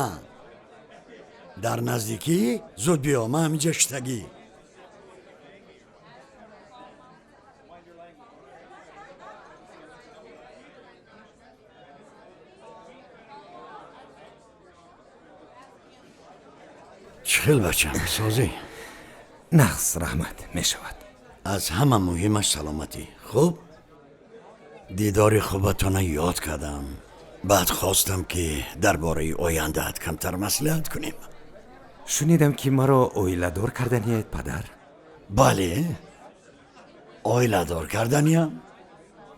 G: Дар наздикӣ зуд биё, ман ҳаминҷа шитагӣ. Чӣ хел бачам, созӣ?
I: Нағз, раҳмат, мешавад.
G: Аз ҳама муҳимаш саломатӣ. Хуб, дидори хубатона ёд кардам. Баъд хостам, ки дар бораи ояндаат камтар маслиҳат кунем.
I: Шунидам, ки маро оиладор карданиед, падар.
G: Бале, оиладор карданиям.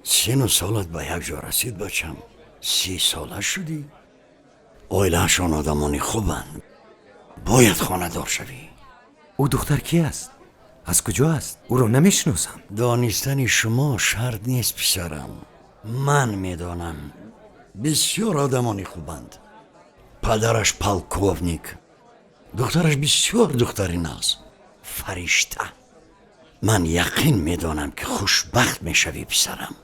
G: Сину солат ба як ҷо расид, бачам. 30 сола шудӣ. Оилаашон одамони хубанд. Бояд хонадор шавӣ.
I: Ӯ духтар ки аст? Аз куҷо аст? Ӯро намешиносам.
G: Донистани шумо шарт нест, писарам. Ман медонам. Бисёр одамони хубанд. Падараш полковник. Духтараш бисёр духтари нағз. Фаришта. Ман яқин медонам, ки хушбахт мешавӣ, писарам.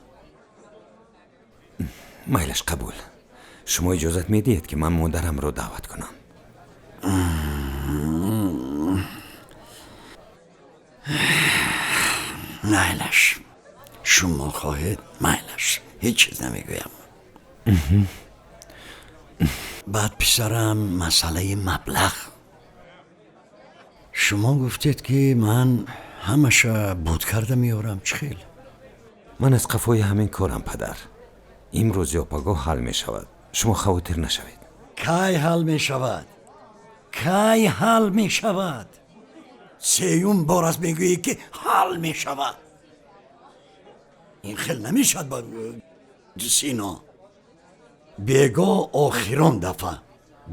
I: Майлаш, қабул. Шумо иҷозат медиҳед, ки ман модарамро даъват кунам?
G: Майлаш, шумо хоҳед, майлаш, ҳеҷ чиз намегӯям. Баъд, писарам, масъалаи маблағ. Шумо гуфтед, ки ман ҳамаша буд карда меорам. Чӣ хел?
I: Ман аз қафои ҳамин корам, падар. Имрӯз ё пагоҳ ҳал мешавад. Шумо хавотир нашавед.
G: Кай ҳал мешавад? Кай ҳал мешавад? Сеюм бор аст мегӯӣ, ки ҳал мешавад. Ин хел намешавад, ба Сино. Бего охирон дафъа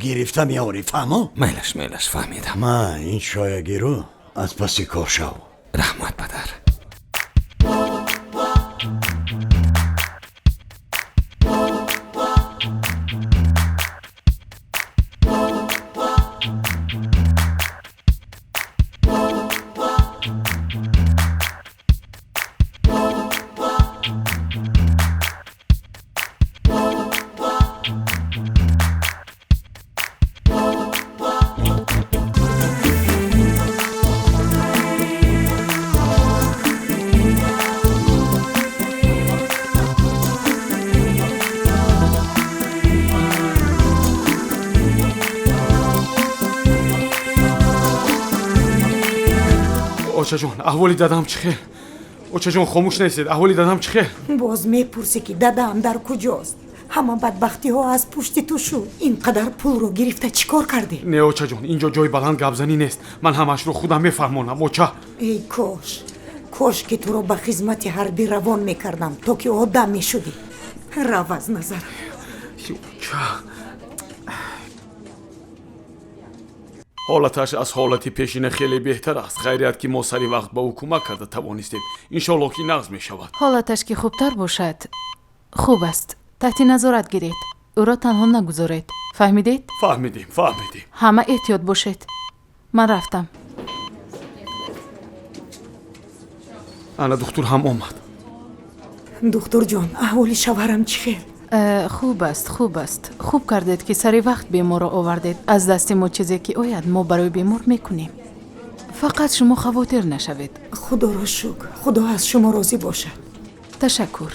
G: гирифта меорӣ, фаҳмо?
I: Майлаш, майлаш, фаҳмидам.
G: Ма ин шоягиру аз паси кор шав.
I: Раҳмат, падар.
D: Очаҷон, аҳволи дадам чӣ хел? Очаҷон, хомӯш нестед, аҳволи дадам чӣ хел?
C: Боз мепурсӣ, ки дадам дар куҷост? Ҳама бадбахтиҳо аз пушти ту шуд. Ин қадар пулро гирифта чӣ кор кардӣ?
D: Не, очаҷон, ин ҷо ҷои баланд гапзанӣ нест. Ман ҳамаашро худам мефаҳмонам, оча.
C: Эй кош, кош ки туро ба хизмати ҳарбӣ равон мекардам, то ки одам мешудӣ. Рав аз назарам.
D: Оча, ҳолаташ аз ҳолати пешина хеле беҳтар аст. Хайрият, ки мо сари вақт ба ӯ кӯмак карда тавонистем. Иншоалло, ки нағз мешавад.
F: Ҳолаташ ки хубтар бошад, хуб аст. Таҳти назорат гиред, ӯро танҳо нагузоред. Фаҳмидед?
D: Фаҳмидем, фаҳмидем.
F: Ҳама эҳтиёт бошед. Ман рафтам.
D: Ана духтур ҳам омад.
C: Духтурҷон, аҳволи шавҳарам чӣ хел?
F: Хуб аст, хуб аст. Хуб кардед, ки сари вақт беморро овардед. Аз дасти мо чизе ки ояд, мо барои бемор мекунем. Фақат шумо хавотир нашавед.
C: Худоро шукр, Худо аз шумо розӣ бошад.
F: Ташаккур.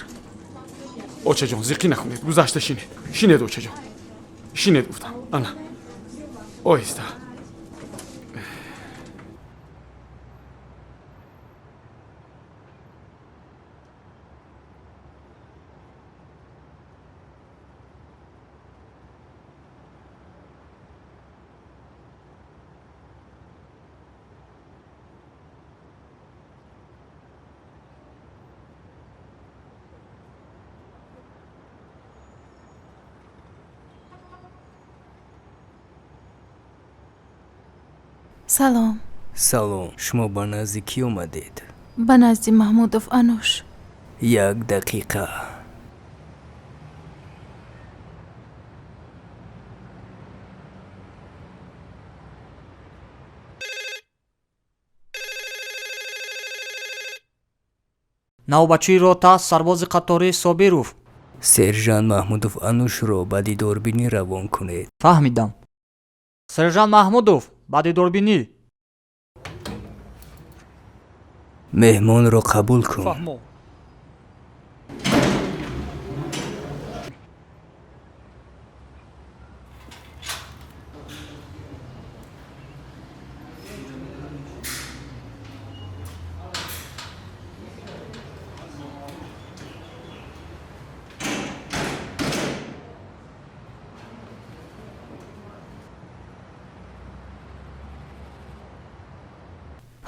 D: Очаҷон, зиқӣ накунед, гузашта шинед. Шинед, очаҷон. Шинед гуфтам. Ана, оҳиста.
F: Салом.
M: Салом. Шумо ба назди кӣ омадед?
F: Ба назди Маҳмудов Ануш.
M: Як дақиқа.
N: Навбатчии рота сарбози қаторӣ Собиров.
M: Сержант Маҳмудов Анушро ба дидорбинӣ равон кунед.
N: Фаҳмидам. Сержант Маҳмудов, ба дидорбинӣ.
M: Меҳмонро қабул кун.
N: Фаҳмо.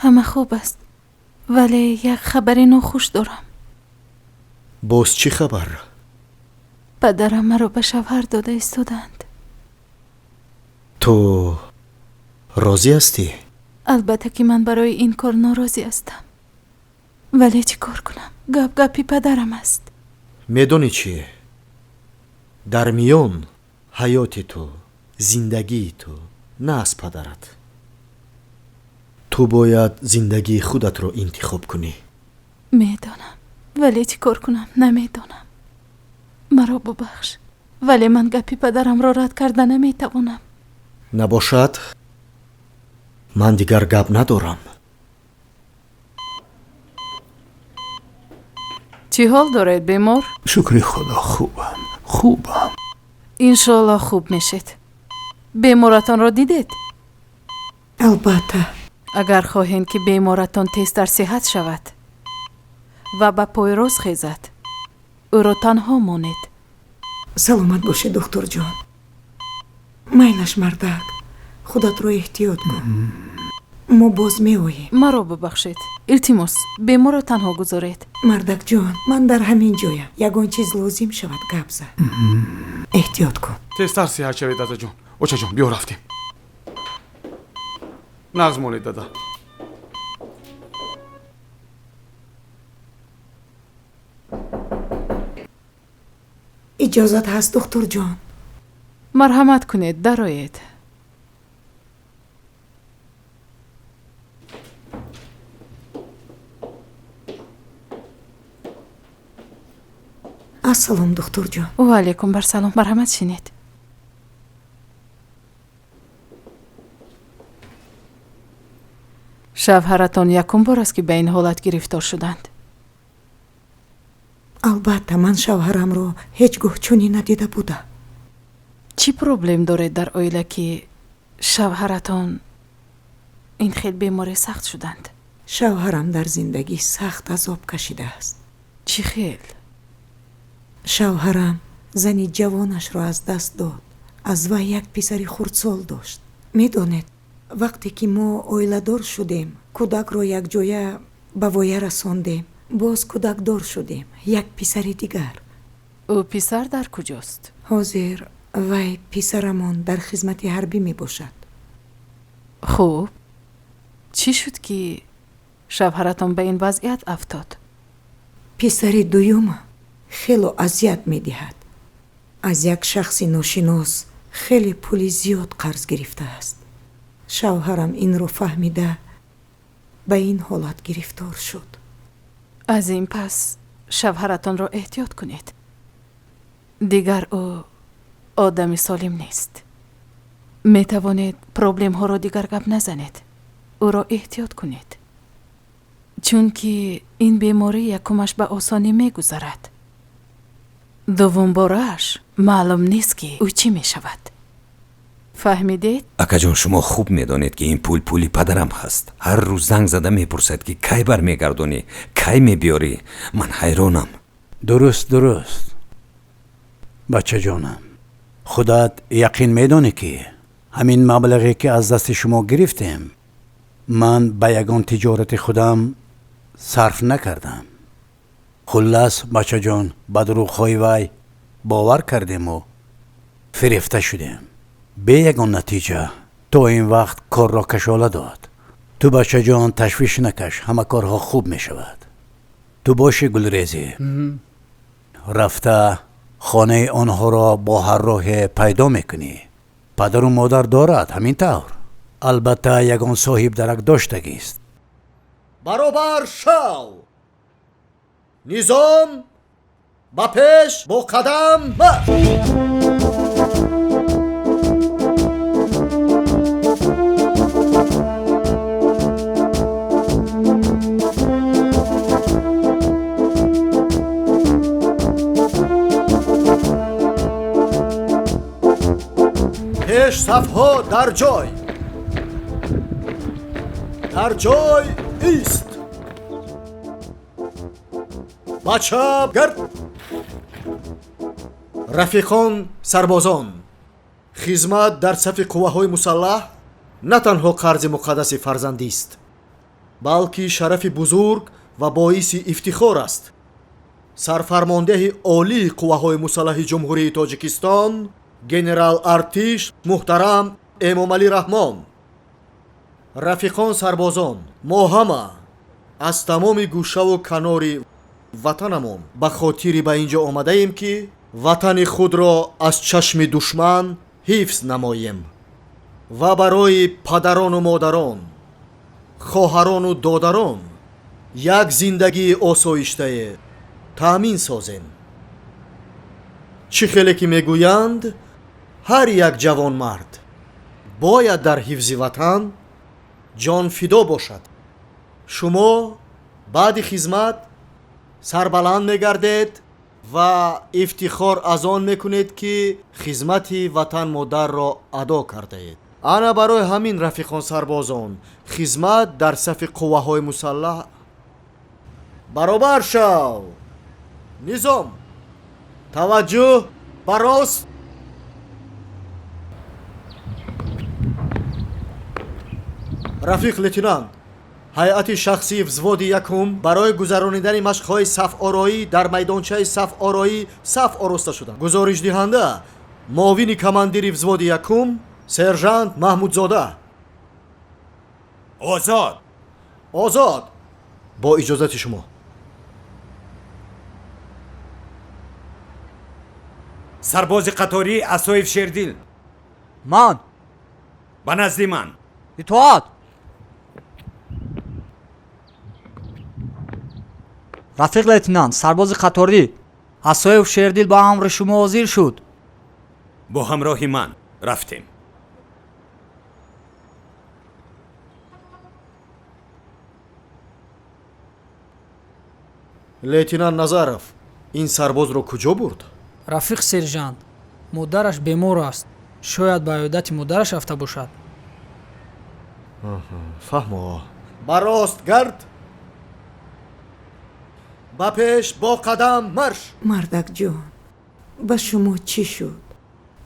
F: Ҳама хуб аст, вале як хабари нохуш дорам.
E: Боз чӣ хабар?
F: Падарам маро ба шавҳар дода истодаанд.
E: Ту розӣ ҳастӣ?
F: Албатта ки ман барои ин кор норозӣ ҳастам, вале чӣ кор кунам? Гап гапи падарам аст.
E: Медонӣ чӣ? Дар миён ҳаёти ту, зиндагии ту, на аз падарат. Ту бояд зиндагии худатро интихоб кунӣ.
F: Медонам, вале чӣ кор кунам намедонам. Маро бубахш, вале ман гапи падарамро рад карда наметавонам.
E: Набошад, ман дигар гап надорам.
F: Чӣ ҳол доред, бемор?
B: Шукри Худо, хубам, хубам.
F: Иншоаллоҳ хуб мешед. Беморатонро дидед?
C: Албатта.
F: Агар хоҳем ки беморатон тезтар сиҳат шавад ва ба пой рост хезад, ӯро танҳо монед.
C: Саломат бошед, духтурҷон. Майлаш, мардак, худатро эҳтиёт кун. Мо боз меоем.
F: Маро бубахшед, илтимос, беморро танҳо гузоред.
C: Мардакҷон, ман дар ҳамин ҷоям. Ягон чиз лозим шавад, гап зан. Эҳтиёт кун.
D: Тезтар сиҳат шавед, дадаҷон. Очаҷон, биё рафтем. Нағз монед, дада.
C: Иҷозат ҳаст, духтурҷон?
F: Марҳамат кунед, дароед.
C: Ассалом, духтурҷон.
F: Ва алайкум барсалом. Марҳамат шинед. Шавҳаратон якум бор аст ки ба ин ҳолат гирифтор шуданд?
C: Албатта, ман шавҳарамро ҳеҷ гоҳ чунин надида будам.
F: Чӣ проблем доред дар оила ки шавҳаратон ин хел бемори сахт шуданд?
C: Шавҳарам дар зиндагӣ сахт азоб кашидааст.
F: Чӣ хел?
C: Шавҳарам зани ҷавонашро аз даст дод. Аз вай як писари хурдсол дошт. Медонед, вақте ки мо оиладор шудем, кӯдакро якҷоя ба воя расондем. Боз кӯдакдор шудем, як писари дигар.
F: Ӯ писар дар куҷост?
C: Ҳозир вай писарамон дар хизмати ҳарбӣ мебошад.
F: Хуб, чӣ шуд ки шавҳаратон ба ин вазъият афтод?
C: Писари дуюм хело азият медиҳад. Аз як шахси ношинос хеле пули зиёд қарз гирифтааст. Шавҳарам инро фаҳмида ба ин ҳолат гирифтор шуд.
F: Аз ин пас шавҳаратонро эҳтиёт кунед. Дигар ӯ одами солим нест. Метавонед проблемҳоро дигар гап назанед. Ӯро эҳтиёт кунед, чунки ин беморӣ якумаш ба осонӣ мегузарад, дуввумборааш маълум нест ки ӯ чӣ мешавад. Фаҳмидед?
I: Акаҷон, шумо хуб медонед, ки ин пул пули падарам ҳаст. Ҳар рӯз занг зада мепурсад, ки кай бармегардонӣ, кай мебиёрӣ. Ман ҳайронам.
H: Дуруст, дуруст, бачаҷонам, худат яқин медонӣ, ки ҳамин маблағе, ки аз дасти шумо гирифтем, ман ба ягон тиҷорати худам сарф накардам. Хуллас, бачаҷон, ба дурӯғҳои вай бовар кардему фирефта шудем бе ягон натиҷа. То ин вақт корро кашола дод. Ту, бачаҷон, ташвиш накаш, ҳама корҳо хуб мешавад. Ту бошӣ, Гулрезӣ, рафта хонаи онҳоро бо ҳар роҳе пайдо мекунӣ. Падару модар дорад, ҳамин тавр? Албатта, ягон соҳиб дарак доштагист.
E: Баробар шав! Низом! Ба пеш бо қадам марш! Пеш сафҳо дар ҷой, дар ҷой ист! Ба чап гард! Рафиқон сарбозон, хизмат дар сафи қувваҳои мусаллаҳ на танҳо қарзи муқаддаси фарзандист, балки шарафи бузург ва боиси ифтихор аст. Сарфармондеҳи олии қувваҳои мусаллаҳи Ҷумҳурии Тоҷикистон, генерал артиш муҳтарам Эмомалӣ Раҳмон. Рафиқон сарбозон, мо ҳама аз тамоми гӯшаву канори ватанамон ба хотири ба ин ҷо омадаем, ки ватани худро аз чашми душман ҳифз намоем ва барои падарону модарон, хоҳарону додарон як зиндагии осоиштае таъмин созем. Чӣ хеле ки мегӯянд, ҳар як ҷавонмард бояд дар ҳифзи ватан ҷонфидо бошад. Шумо баъди хизмат сарбаланд мегардед ва ифтихор аз он мекунед, ки хизмати ватан модарро адо кардаед. Ана барои ҳамин, рафиқон сарбозон, хизмат дар сафи қувваҳои мусаллаҳ. Баробар шав! Низом! Таваҷҷӯҳ ба рост! Рафиқ лейтенант, ҳайати шахсии взводи якум барои гузаронидани машқҳои сафороӣ дар майдончаи сафороӣ саф ороста шуданд. Гузоришдиҳанда муовини командири взводи якум сержант Маҳмудзода.
I: Озод!
E: Озод! Бо иҷозати шумо.
I: Сарбози қаторӣ Асоев Шердил.
N: Ман.
I: Ба назди ман.
N: Итоат! Рафиқ лейтенант, сарбози қаторӣ Асоев Шердил ба амри шумо ҳозир шуд.
I: Бо ҳамроҳи ман рафтем.
E: Лейтенант Назаров, ин сарбозро куҷо бурд?
L: Рафиқ сержант, модараш бемор аст, шояд ба иёдати модараш рафта бошад.
E: Фаҳмо. Ба рост гард! Ба пеш бо қадам марш!
C: Мардакҷон, ба шумо чӣ шуд?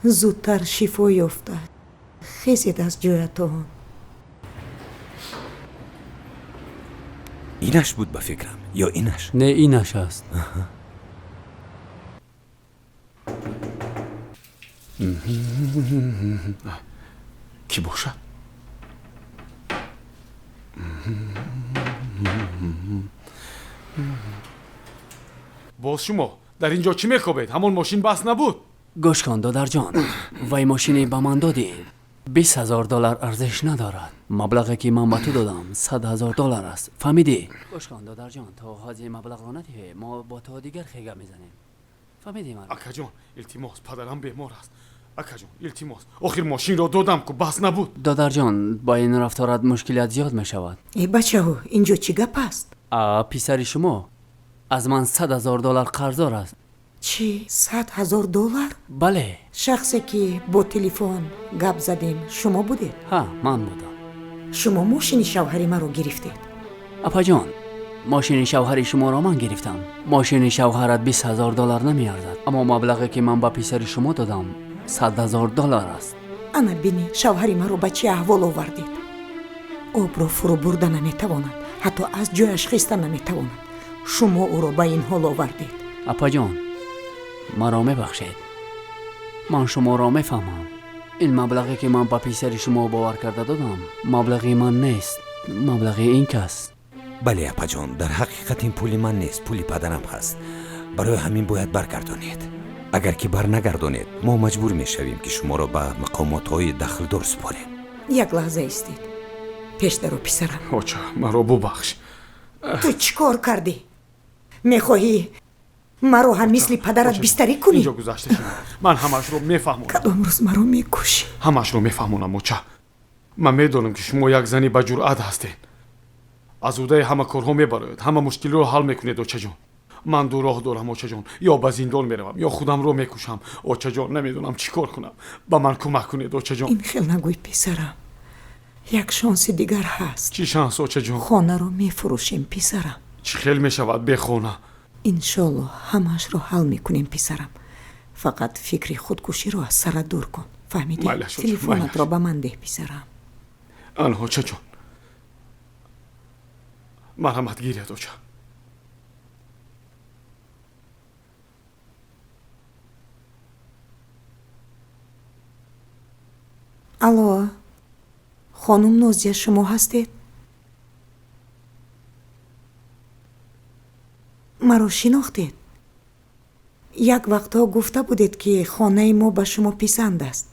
C: Зудтар шифо ёфта хезед аз ҷоятон.
I: Инаш буд ба фикрам ё инаш?
M: Не, инаш аст.
D: Кӣ бошад? Боз шумо дар ин ҷо чӣ мекобед? Ҳамон мошин бас набуд?
M: Гӯш кун, додарҷон, вай мошине ба ман додӣ 20 000 доллар арзиш надорад. Маблағе ки ман ба ту додам, 100 000 доллар аст, фаҳмидӣ? Гӯш кун, додарҷон, то ҳози маблағро надиҳӣ, мо бо ту дигар хега мезанем, фаҳмидӣ маро?
D: Акаҷон, илтимос, падарам бемор аст. Акаҷон, илтимос, охир мошинро додам ку, бас набуд.
M: Додарҷон, бо ин рафторат мушкилият зиёд мешавад.
C: Э, бачаҳо, ин ҷо чӣ гап аст?
M: Писари шумо аз ман 100 000 доллар қарздор аст.
C: Чӣ, 100 000 доллар?
M: Бале.
C: Шахсе ки бо телефон гап задем, шумо будед?
M: Ҳа, ман будам.
C: Шумо мошини шавҳари маро гирифтед.
M: Апаҷон, мошини шавҳари шуморо ман гирифтам. Мошини шавҳарат 20 000 доллар намеарзад, аммо маблағе ки ман ба писари шумо додам, 100 000 доллар аст.
C: Ана бинед, шавҳари маро ба чӣ аҳвол овардед. Обро фурӯ бурда наметавонад, ҳатто аз ҷояш хиста наметавонад. Шумо ӯро ба ин ҳол овардед.
M: Апаҷон, маро мебахшед, ман шуморо мефаҳмам. Ин маблағе ки ман ба писари шумо бовар карда додам, маблағи ман нест, маблағи ин кас.
I: Бале, апаҷон, дар ҳақиқат ин пули ман нест, пули падарам ҳаст. Барои ҳамин бояд баргардонед. Агар ки барнагардонед, мо маҷбур мешавем, ки шуморо ба мақомотҳои дахлдор супорем.
C: Як лаҳза истед. Пеш даро, писарам.
D: Оча, маро бубахш.
C: Ту чӣ кор кардӣ? Мехоҳӣ маро ҳам мисли падарат бистарӣ кунӣ?
D: Инҷо гузашта шуд, ман ҳамаашро мефаҳмонам.
C: Кадом рӯз маро мекушӣ?
D: Ҳамаашро мефаҳмонам, оча. Ман медонам, ки шумо як зани ба ҷуръат ҳастед, аз ӯҳдаи ҳама корҳо мебароед, ҳама мушкилиро ҳал мекунед. Очаҷон, ман ду роҳ дорам. Очаҷон, ё ба зиндон меравам, ё худамро мекушам. Очаҷон, намедонам чӣ кор кунам, ба ман кӯмак кунед, очаҷон.
C: Ин хел нагӯй, писарам, як шонси дигар ҳаст.
D: Чӣ шанс, очаҷон?
C: Хонаро мефурӯшем, писарам.
D: Чӣ хел мешавад бе хона?
C: Иншолло, ҳамаашро ҳал мекунем, писарам. Фақат фикри худкуширо аз сарат дур кун, фаҳмидӣ?
D: Майлаш, оча,
C: Телефонатро
D: майлаш.
C: ба ман деҳ, писарам.
D: Ана, очаҷон, марҳамат, гиред, оча.
C: Алло, хонум Нозия шумо ҳастед? Маро шинохтед? Як вақтҳо гуфта будед, ки хонаи мо ба шумо писанд аст.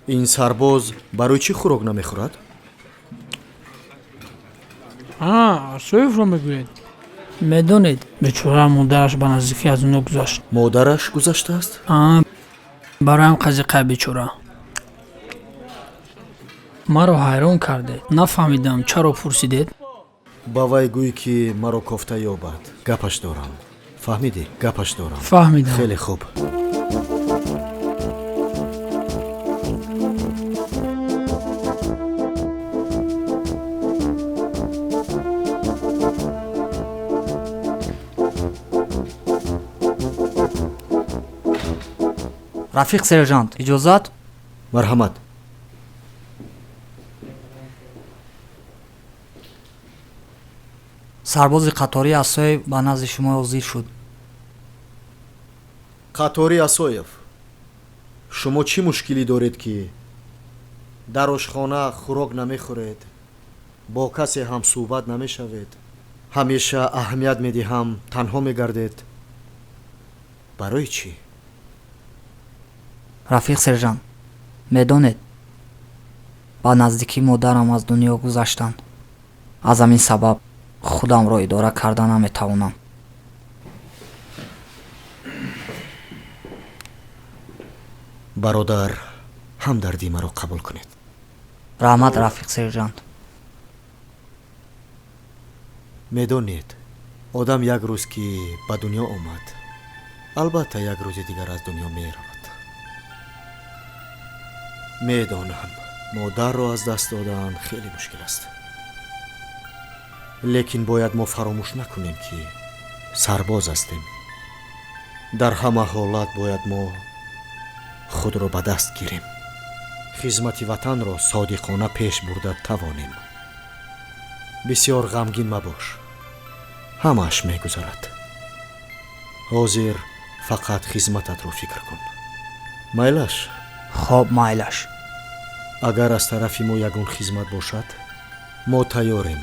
E: Ин сарбоз барои чӣ хӯрок намехӯрад?
L: Асоевро мегӯед? Медонед, бечора модараш ба наздикӣ аз дунё гузашт.
E: Модараш гузаштааст?
L: Бароям қазиқай бечора. Маро ҳайрон кардед, нафаҳмидам, чаро пурсидед.
E: Ба вай гӯй, ки маро кофта ёбад, гапаш дорам. Фаҳмидӣ? Гапаш дорам.
L: Фаҳмидам.
E: Хеле хуб.
N: Рафиқ сержант, иҷозат?
E: Марҳамат.
N: Сарбози қаторӣ Асоев ба назди шумо ҳозир шуд.
E: Қаторӣ Асоев, шумо чӣ мушкилӣ доред, ки дар ошхона хӯрок намехӯред, бо касе ҳам суҳбат намешавед, ҳамеша аҳамият медиҳам, танҳо мегардед? Барои чӣ?
N: Рафиқ сержант, медонед, ба наздикӣ модарам аз дунё гузаштанд. Аз ҳамин сабаб худамро идора карда наметавонам.
E: Бародар, ҳамдардии маро қабул кунед.
N: Раҳмат, рафиқ сержант.
E: Медонед, одам як рӯз ки ба дунё омад, албатта як рӯзи дигар аз дунё меравад. Медонам, модарро аз даст додан хеле мушкил аст, лекин бояд мо фаромӯш накунем, ки сарбоз ҳастем. Дар ҳама ҳолат бояд мо худро ба даст гирем, хизмати ватанро содиқона пеш бурда тавонем. Бисёр ғамгин мабош, ҳамааш мегузарад. Ҳозир фақат хизмататро фикр кун. Майлаш?
N: Хоб, майлаш.
E: Агар аз тарафи мо ягон хизмат бошад, мо тайёрем.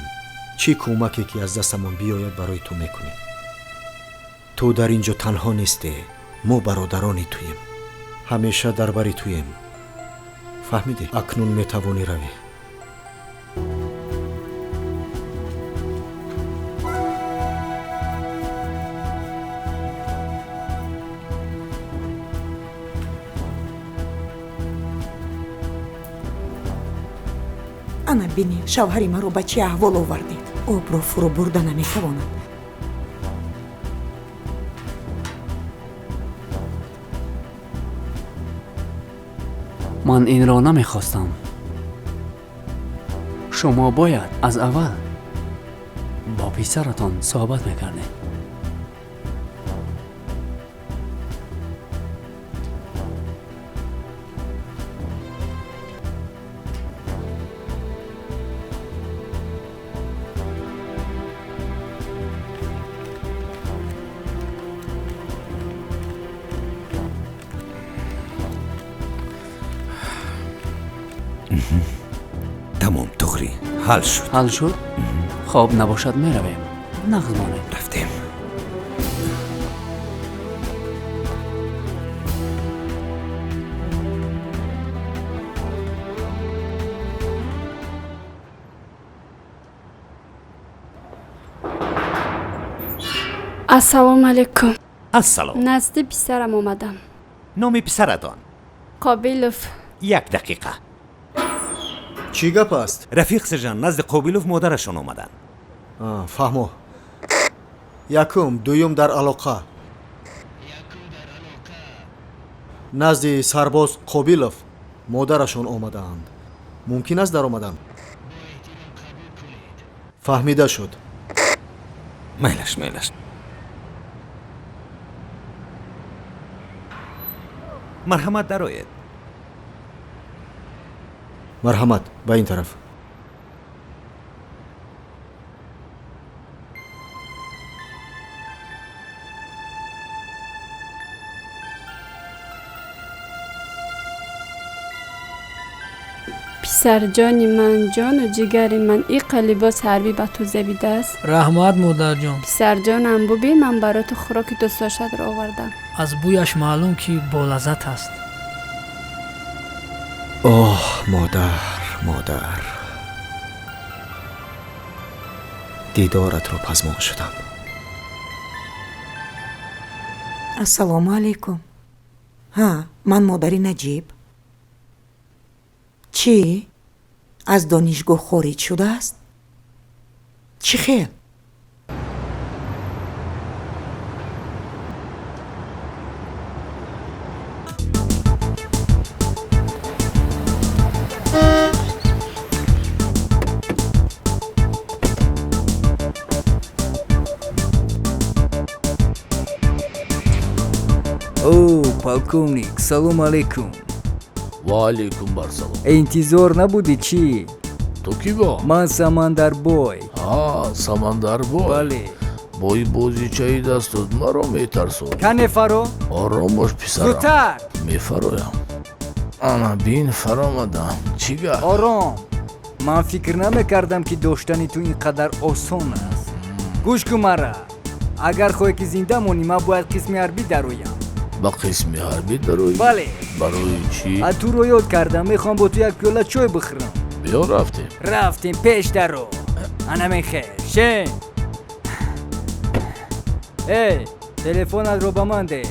E: Чӣ кӯмаке ки аз дастамон биёяд, барои ту мекунем. Ту дар ин ҷо танҳо нестӣ, мо бародарони туем, ҳамеша дар бари туем. Фаҳмидӣ? Акнун метавонӣ равӣ.
C: Ана бинед, шавҳари маро ба чӣ аҳвол овардед. Обро фурӯ бурда наметавонад.
M: Ман инро намехостам. Шумо бояд аз аввал бо писаратон суҳбат мекардед.
I: Тамом, туғри, ҳал шуд.
M: Ҳал шуд? Хоб набошад, меравем. Нағз монед.
I: Рафтем.
O: Ассалому алайкум.
I: Ассалом.
O: Назди писарам омадам.
I: Номи писаратон?
O: Қобилов.
I: Як дақиқа.
E: Чӣ гап аст?
I: Рафиқ сержант, назди Қобилов модарашон омаданд.
E: Фаҳмо. Якум, дуюм дар алоқа. Назди сарбоз Қобилов модарашон омадаанд. Мумкин аст даромадан? Фаҳмида шуд.
I: Майлаш, майлаш. Марҳамат, дароед.
E: Марҳамат, ба ин тараф.
O: Писарҷони ман, ҷону ҷигари ман, иқа либос ҳарбӣ ба ту зебидааст.
L: Раҳмат, модарҷон.
O: Писарҷонам, бубин, ман барои ту хӯроки дӯстдоштаатро овардам.
L: Аз бӯяш маълум, ки болаззат аст.
E: Оҳ, модар, модар, дидоратро пазмон шудам.
C: Ассалому алайкум. Ҳа, ман модари Наҷиб. Чӣ? Аз донишгоҳ хориҷ шудааст? Чӣ хел?
A: О, полковник, салом алейкум.
P: Ва алейкум барсалом.
A: Интизор набудӣ чӣ?
P: Ту кӣ бо?
A: Ман Самандарбой.
P: А, Самандарбой.
A: Бале.
P: Бои бозичаи дастот маро метарсонӣ.
A: Кане фаро?
P: Ором бош, писарам.
A: Зудтар.
P: Мефароям. Ана бин, фаромадам. Чӣ гап?
A: Ором. Ман фикр намекардам, ки доштани ту ин қадар осон аст. Гӯш кун мара. Агар хоҳӣ, ки зинда монӣ, ман бояд қисми ҳарбӣ дароям.
P: Ба қисми ҳарбӣ дароӣ?
A: Бале.
P: Барои чӣ?
A: А туро ёд кардам, мехоҳам бо ту як пиёла чой бихӯрам.
P: Биё, рафтем.
A: Рафтем, пеш даро. Ана мехел. Шен. Эй, телефонатро ба ман деҳ.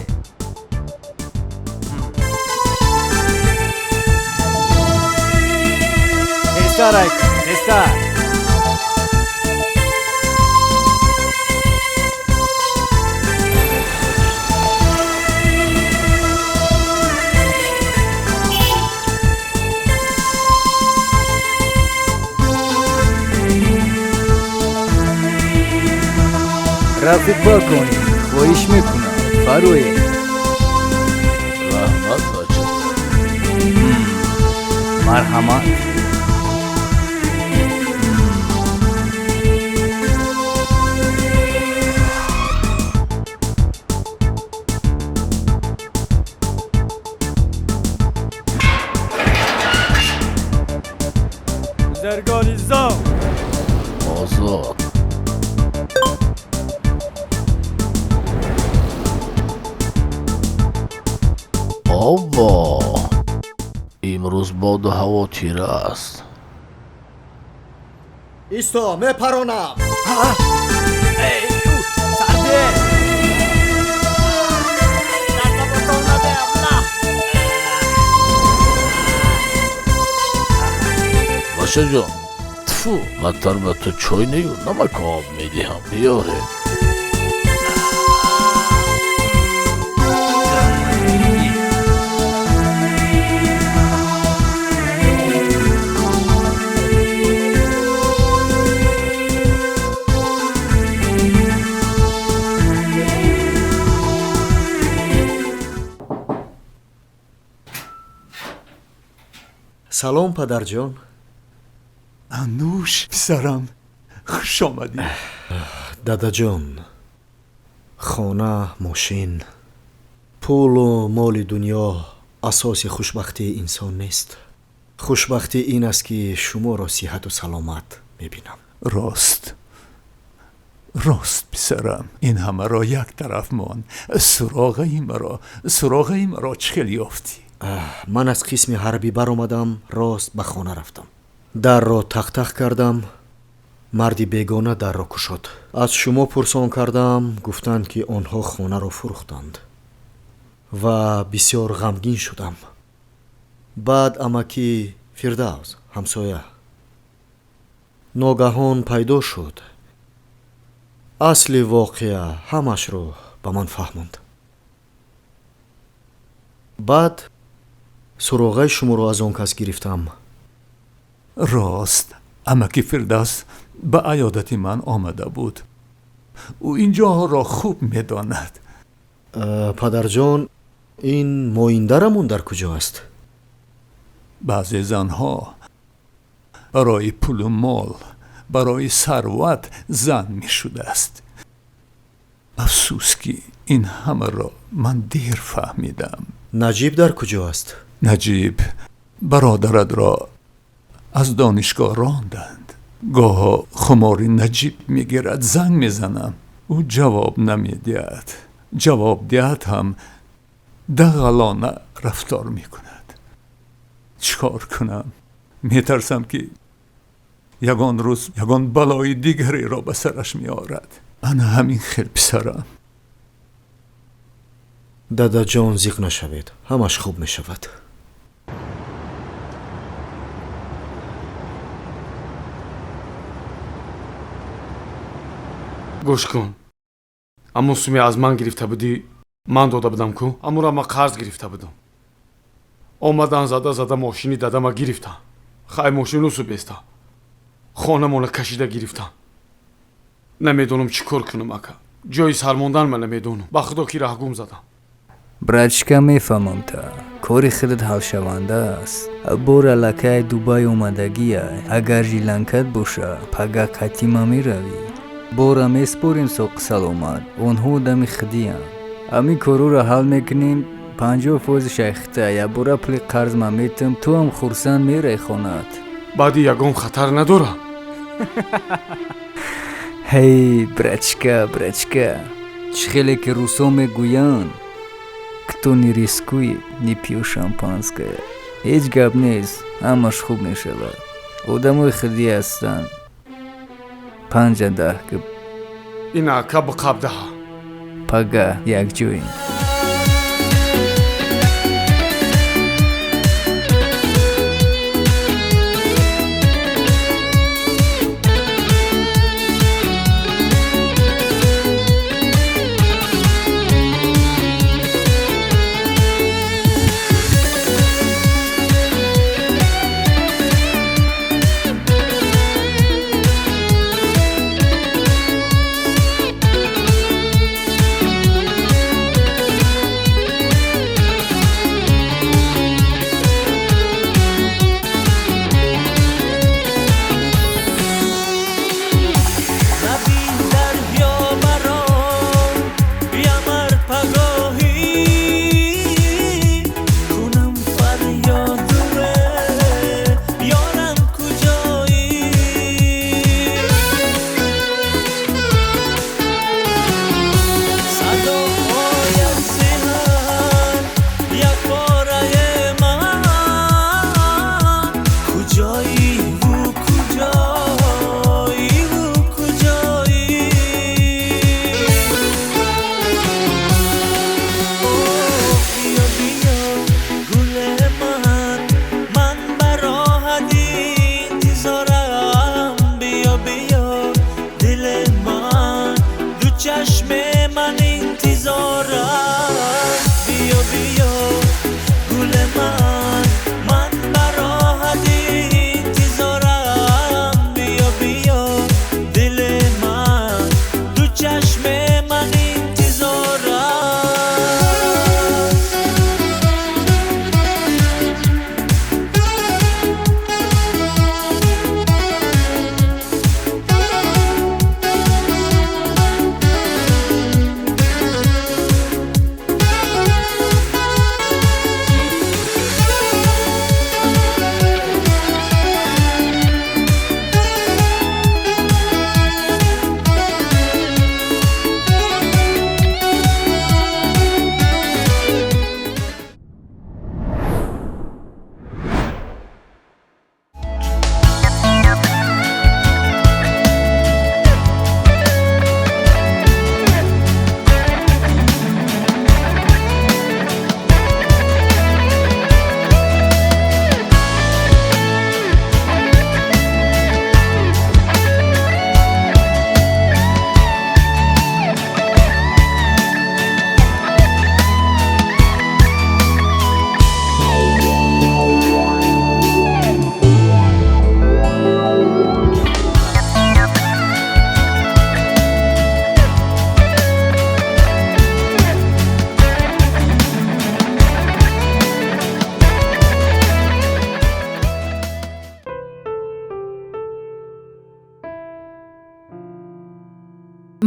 A: Тезтар, Айка, тезтар. Рафиқ полковник, хоҳиш мекунам, фароед.
P: Раҳмат, бача.
A: Марҳамат. Бузаргони зов.
P: Озод. Обо, имрӯз боду ҳаво тира аст.
E: Исто, мепаронам.
A: Сарде!
P: Бачаҷон, Тфу, бадтар ба ту чой нею намаку об медиҳам. Биёре.
E: Салом, падарҷон.
B: Ануш, писарам, хуш омадӣ.
E: Дадаҷон, хона, мошин, пулу моли дунё асоси хушбахтии инсон нест. Хушбахтӣ ин аст, ки шуморо сиҳату саломат мебинам.
B: Рост, рост, писарам, ин ҳамаро як тараф мон. Суроғаи маро чӣ хел ёфтӣ?
E: Ман аз қисми ҳарбӣ баромадам, рост ба хона рафтам. Дарро тақтақ кардам, марди бегона дарро кушод. Аз шумо пурсон кардам, гуфтанд, ки онҳо хонаро фурӯхтанд, ва бисёр ғамгин шудам. Баъд амаки Фирдавс, ҳамсоя, ногаҳон пайдо шуд, асли воқеа ҳамашро ба ман фаҳмонд. Баъд суроғаи шуморо аз он кас гирифтам.
B: Рост, амаки Фирдавс ба аёдати ман омада буд. Ӯ ин ҷоҳоро хуб медонад.
E: Падарҷон, ин моиндарамон дар куҷо аст?
B: Баъзе занҳо барои пулу мол, барои сарват зан мешудааст. Афсӯс, ки ин ҳамаро ман дер фаҳмидам.
E: Наҷиб дар куҷо аст?
B: Наҷиб бародаратро аз донишгоҳ ронданд. Гоҳо хумори Наҷиб мегирад, занг мезанам, ӯ ҷавоб намедиҳад. Ҷавоб диҳад ҳам, дағалона рафтор мекунад. Чӣ кор кунам? Метарсам, ки ягон рӯз ягон балои дигареро ба сараш меорад. Ана ҳамин хел, писарам.
E: Дадаҷон, зиқ нашавед, ҳамаш хуб мешавад.
D: Гӯш кун, аммо суме аз ман гирифта будӣ, ман дода будам ку, амура ман қарз гирифта будам. Омадан, зада зада мошини дадама гирифтам. Хай, мошин усу беста, хонамона кашида гирифтам. Намедонам, чӣ кор кунам, ака. Ҷои сармондан ман намедонам. Ба худо, ки раҳгум задам.
A: Братишка, мефаҳмам та, кори худат ҳалшаванда аст. Бор аллакай Дубай омадагия, агар жиланкат боша, пага қатима меравӣ. Бора меспорим соқи саломат, онҳо одами худиянд. Ҳамин корҳоро ҳал мекунем, 50 фоизи шайхта, якбора пули қарз ман метам, ту ҳам хурсанд мерай хонаат.
D: Баъди ягон хатар надорам?
A: Ҳей, братишка, братишка, чӣ хеле ки русо мегӯянд, кто не рискует, не пьёт шампанское. Ҳеҷ гап нест, ҳамаш хуб мешавад. Одамои худӣ ҳастанд. Панҷа даҳ ки.
D: Ин ака, биқабдаҳа.
A: Пага якҷоем.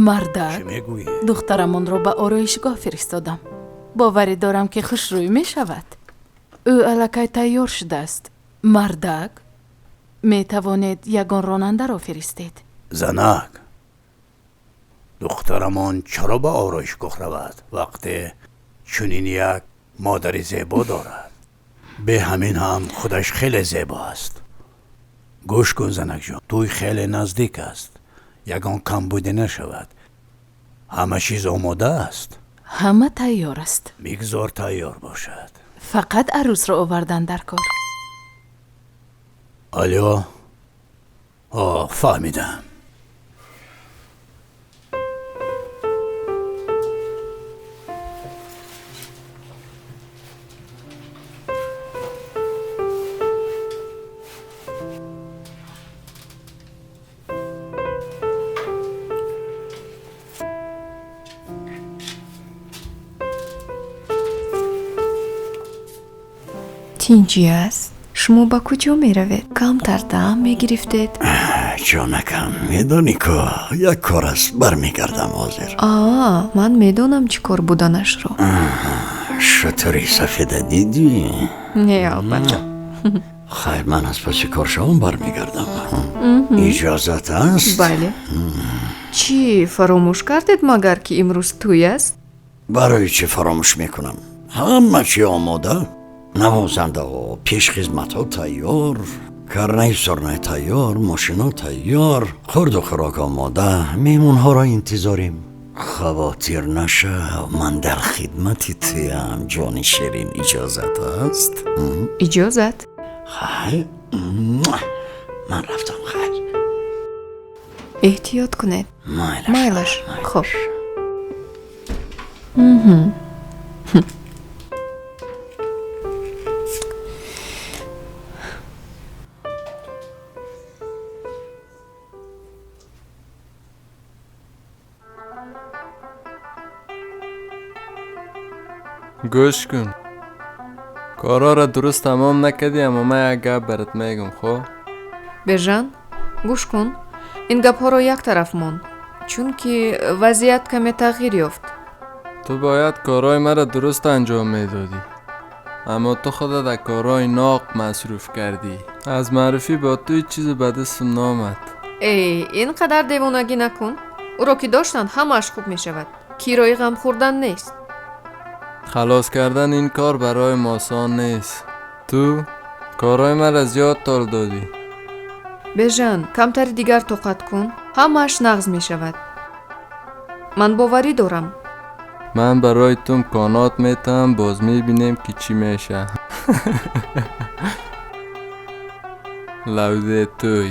F: Мардак,
H: Чӣ мегӯӣ?
F: Духтарамонро ба ороишгоҳ фиристодам. Боварӣ дорам, ки хушрӯй мешавад. Ӯ аллакай тайёр шудааст. Мардак, метавонед ягон ронандаро фиристед.
H: Занак, духтарамон чаро ба ороишгоҳ равад, вақте чунин як модари зебо дорад? Бе ҳамин ҳам худаш хеле зебо аст. Гӯш кун, занакҷон, тӯй хеле наздик аст. Ягон камбудӣ нашавад. Ҳама чиз омода аст?
F: Ҳама тайёр аст.
H: Бигзор тайёр бошад.
F: Фақат арӯсро овардан дар кор.
H: Алё, о, фаҳмидам.
K: Тинҷӣ аст? Шумо ба куҷо меравед? Камтар дам мегирифтед.
G: Ҷонакам, медонӣ ку, як кор аст, бармегардам ҳозир.
K: Аа, ман медонам, чӣ кор буданашро.
G: Шутури сафеда дидӣ?
K: Не, албатта.
G: Хайр, ман аз паси коршавон бармегардам. Иҷозат аст?
K: Бале. Чӣ, фаромӯш кардед магар, ки имрӯз тӯй аст?
G: Барои чӣ фаромӯш мекунам? Ҳама чӣ омода, навозандаҳо, пешхизматҳо тайёр, карнаи сурнай тайёр, мошино тайёр, хӯрду хӯрок омода, меҳмонҳоро интизорем. Хавотир нашав, ман дар хидмати туям, ҷони ширин. Иҷозат аст?
K: Иҷозат.
G: Хайр, ман рафтам, хайр.
K: Эҳтиёт кунед.
G: Майлаш.
K: Майлаш. Хуб.
Q: Гӯш кун, корҳоро дуруст тамом накардӣ, аммо ман як гап барат мегӯм, хоб?
K: Бежан, гӯш кун, ин гапҳоро як тараф мон, чунки вазъият каме тағйир ёфт.
Q: Ту бояд корҳои маро дуруст анҷом медодӣ, аммо ту худат дар корҳои ноқ масруф кардӣ. Аз маъруфӣ бо ту ҳеҷ чизе ба дастам наомад.
K: Эй, ин қадар девонагӣ накун. Ӯро ки доштанд, ҳамааш хуб мешавад. Кирои ғам хӯрдан нест.
Q: Халос кардани ин кор барои мо осон нест. Ту корҳои маро зиёд тол додӣ.
K: Бежан, камтари дигар тоқат кун, ҳамааш нағз мешавад. Ман боварӣ дорам.
Q: Ман барои ту имконот метаҳам, боз мебинем, ки чӣ мешавад. Лавзе тӯй.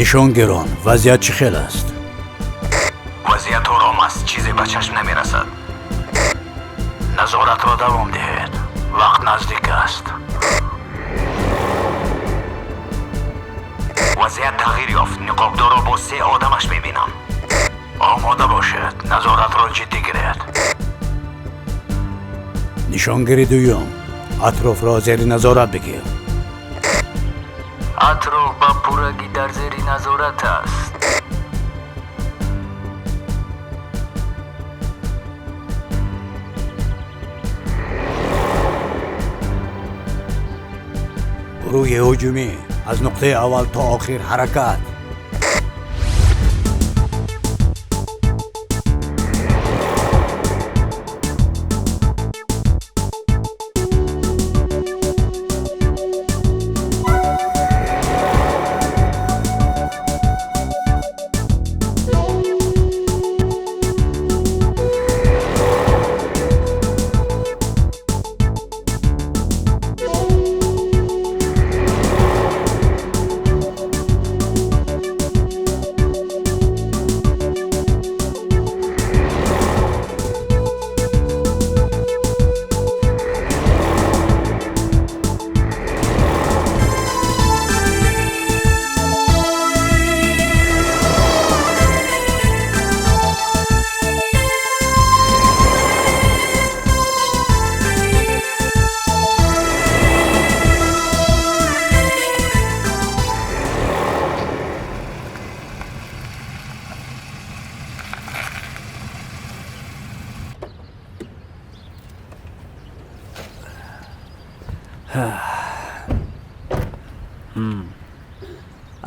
H: Нишонгирон, вазъият чӣ хел аст?
R: Вазъият ором аст, чизе ба чашм намерасад. Назоратро давом диҳед, вақт наздик аст. Вазъият тағйир ёфт, ниқобдорро бо се одамаш мебинам. Омода бошед, назоратро ҷиддӣ гиред.
H: Нишонгири дуюм, атрофро зери назорат бигир.
R: Атроф ба пуррагӣ дар зери назорат аст.
H: Гурӯҳи ҳуҷумӣ аз нуқтаи аввал то охир ҳаракат.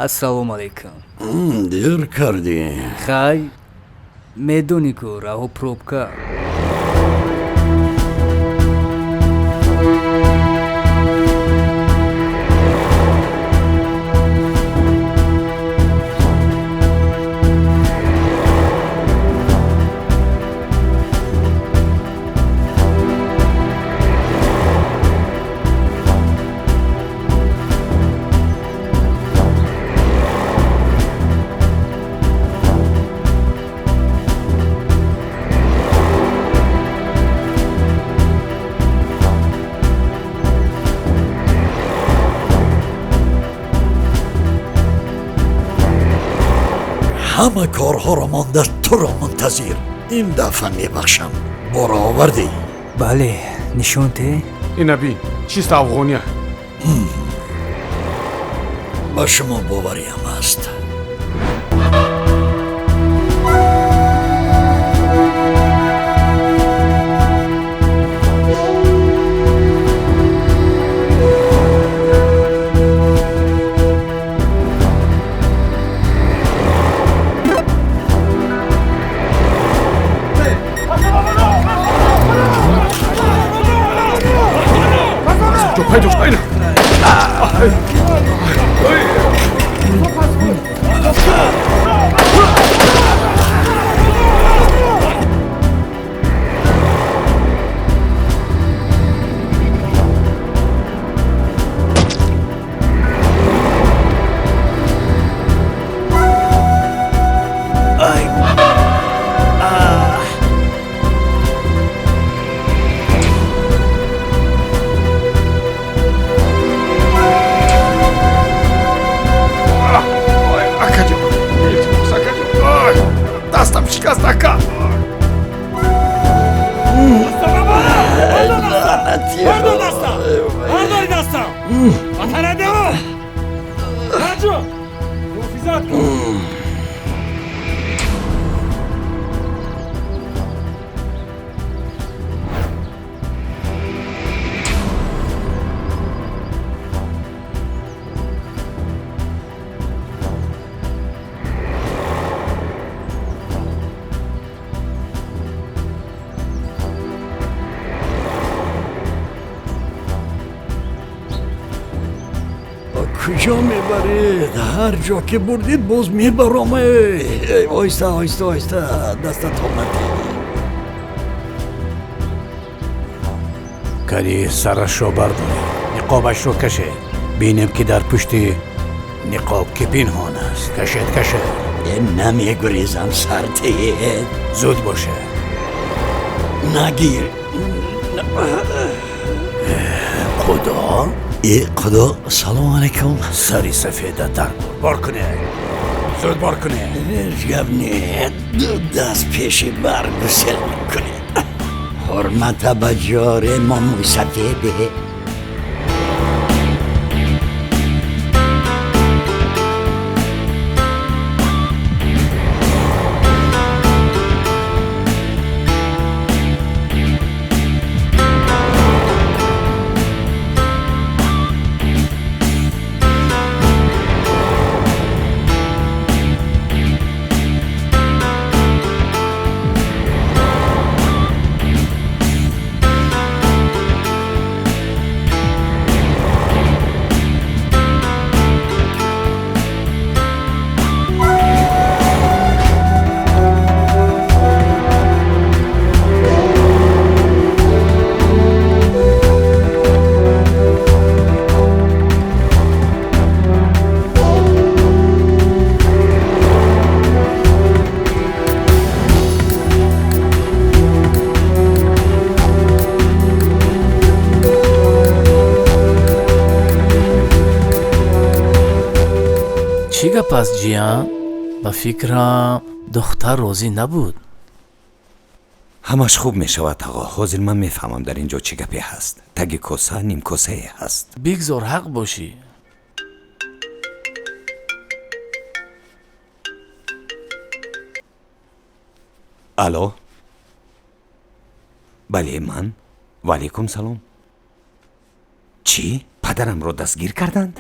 M: Ассалому алайкум.
G: Дер кардӣ.
M: Хай, медонӣ ку раҳо пробка.
G: Ҳама корҳоро монда туро мунтазир. Ин дафъа мебахшам. Бора овардӣ?
M: Бале, нишон те.
D: Ина бин, чиста афғония.
G: Ба шумо бовариам аст. Куҷо мебаред? Ҳар ҷо ки бурдид боз мебаром. Оҳиста, оҳиста, оҳиста, дастатон надед.
H: Кали сарашро бардоред, ниқобашро кашед. Бинем ки дар пушти ниқоб ки пинҳон аст. Кашед, кашед.
G: Намегурезам, сартед.
H: Зуд боша.
G: Нагир.
H: Худо?
G: Э, Худо, салом алейкум.
H: Сари сафеда дар бор кунед. Зуд бор кунед.
G: Ҳеҷ гап не. Ду даст пеши бар гусел мекунед. Ҳурмата ба ҷоре мо мӯйсафеде.
P: Чӣ гап аст, ҷиян? Ба фикрам, духтар розӣ набуд.
I: Ҳамаш хуб мешавад, тағо. Ҳозир ман мефаҳмам, дар ин ҷо чӣ гапе ҳаст. Таги коса нимкосае ҳаст.
P: Бигзор ҳақ бошӣ.
I: Алло, бале, ман. Ва алайкум салом. Чӣ, падарамро дастгир карданд?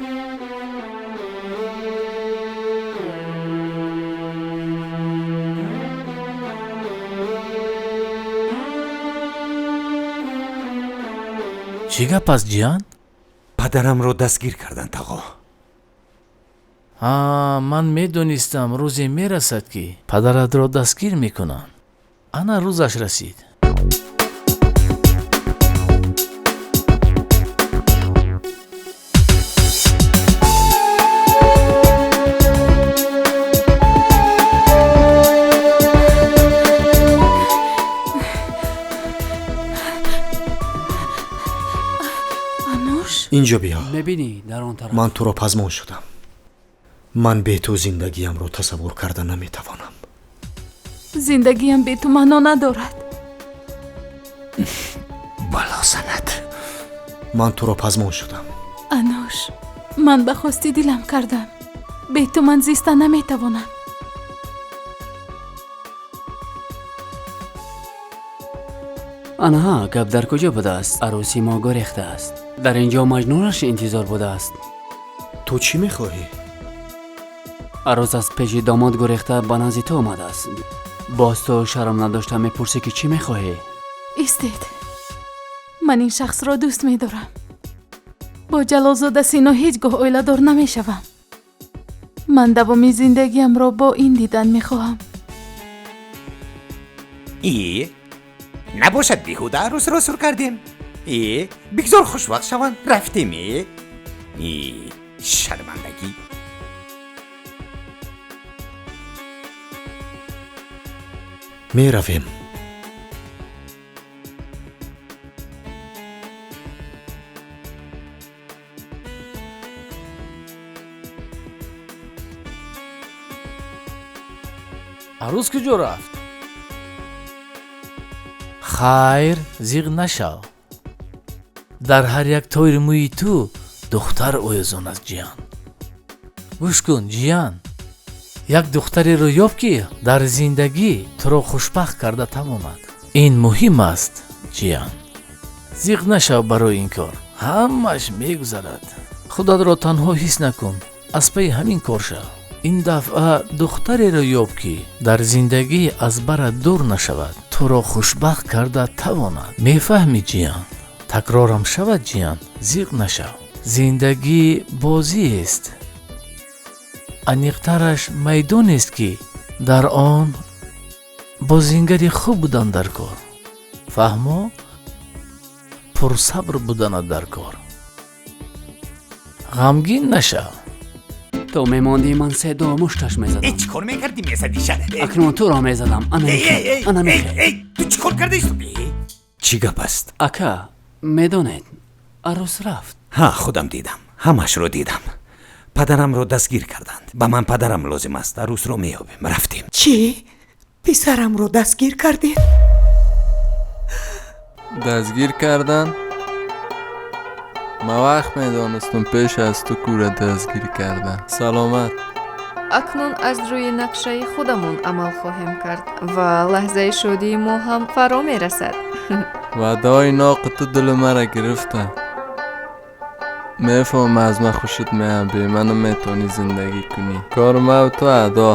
P: Чӣ гап аст, ҷиян?
I: Падарамро дастгир карданд, тағо.
P: Ҳа, ман медонистам, рӯзе мерасад, ки падаратро дастгир мекунанд. Ана рӯзаш расид.
E: Инҷо биё.
M: Мебинӣ, дар он тараф.
E: Ман туро пазмон шудам. Ман бе ту зиндагиямро тасаввур карда наметавонам.
F: Зиндагиям бе ту маъно надорад.
I: Бало занад.
E: Ман туро пазмон шудам.
F: Ануш, ман ба хости дилам кардам. Бе ту ман зиста наметавонам.
M: Анаҳа, гап дар куҷо будааст? Арӯси мо гурехтааст. Дар ин ҷо маҷнунаш интизор будааст.
E: Ту чӣ мехоҳӣ?
M: Арӯс аз пеши домод гурехта ба назди ту омадааст. Боз ту шарм надошта мепурсӣ, ки чӣ мехоҳӣ?
F: Истед, ман ин шахсро дӯст медорам. Бо Ҷалолзода Сино ҳеҷ гоҳ оиладор намешавам. Ман давоми зиндагиамро бо ин дидан мехоҳам.
I: И набошад, беҳуда арӯсро сур кардем. Э, бигзор хушвақт шаванд. Рафтем. Э, шармандагӣ.
E: Меравем.
P: Арӯс куҷо рафт? Хайр, зиғ нашав. Дар ҳар як тойри мӯи ту духтар оёзон аст, ҷиян. Гӯш кун, ҷиян, як духтареро ёб, ки дар зиндагӣ туро хушбахт карда тавонад. Ин муҳим аст, ҷиян. Зиғ нашав барои ин кор, ҳамааш мегузарад. Худатро танҳо ҳис накун, аз пайи ҳамин кор шав. Ин дафъа духтареро ёб, ки дар зиндагӣ аз барат дур нашавад, туро хушбахт карда тавонад. Мефаҳмӣ, ҷиян? Такрорам шавад, ҷиян, зиқ нашав. Зиндагӣ бозиест. Аниқтараш майдонест, ки дар он бозингари хуб будан дар кор, фаҳмо, пурсабр буданат дар кор. Ғамгин нашав.
M: То мемондӣ, ман се ду мушташ мезадам.
I: Э, чӣ кор мекардӣ, мезадиша?
M: Акнун туро мезадам. Ана
I: Эй, эй,
M: ана
I: эй,
M: мехел.
I: Эй, ту чӣ кор карда истодӣ? Чӣ гап аст?
M: Ака, медонед, арӯс рафт.
I: Ҳа, худам дидам, ҳамашро дидам. Падарамро дастгир карданд. Ба ман падарам лозим аст. Арӯсро меёбем. Рафтем.
C: Чӣ? Писарамро дастгир кардед?
Q: Дастгир кардан? Ман вақт медонистам, пеш аз ту кӯра дастгир кардан. Саломат.
K: Акнун аз рӯи нақшаи худамон амал хоҳем кард ва лаҳзаи шодии мо ҳам фаро мерасад.
Q: Ваъдаҳои ноқи ту дили мара гирифта. Мефаҳмам, аз ман хушит меяд, бе ман наметавонӣ зиндагӣ кунӣ. Кори ман ту адо.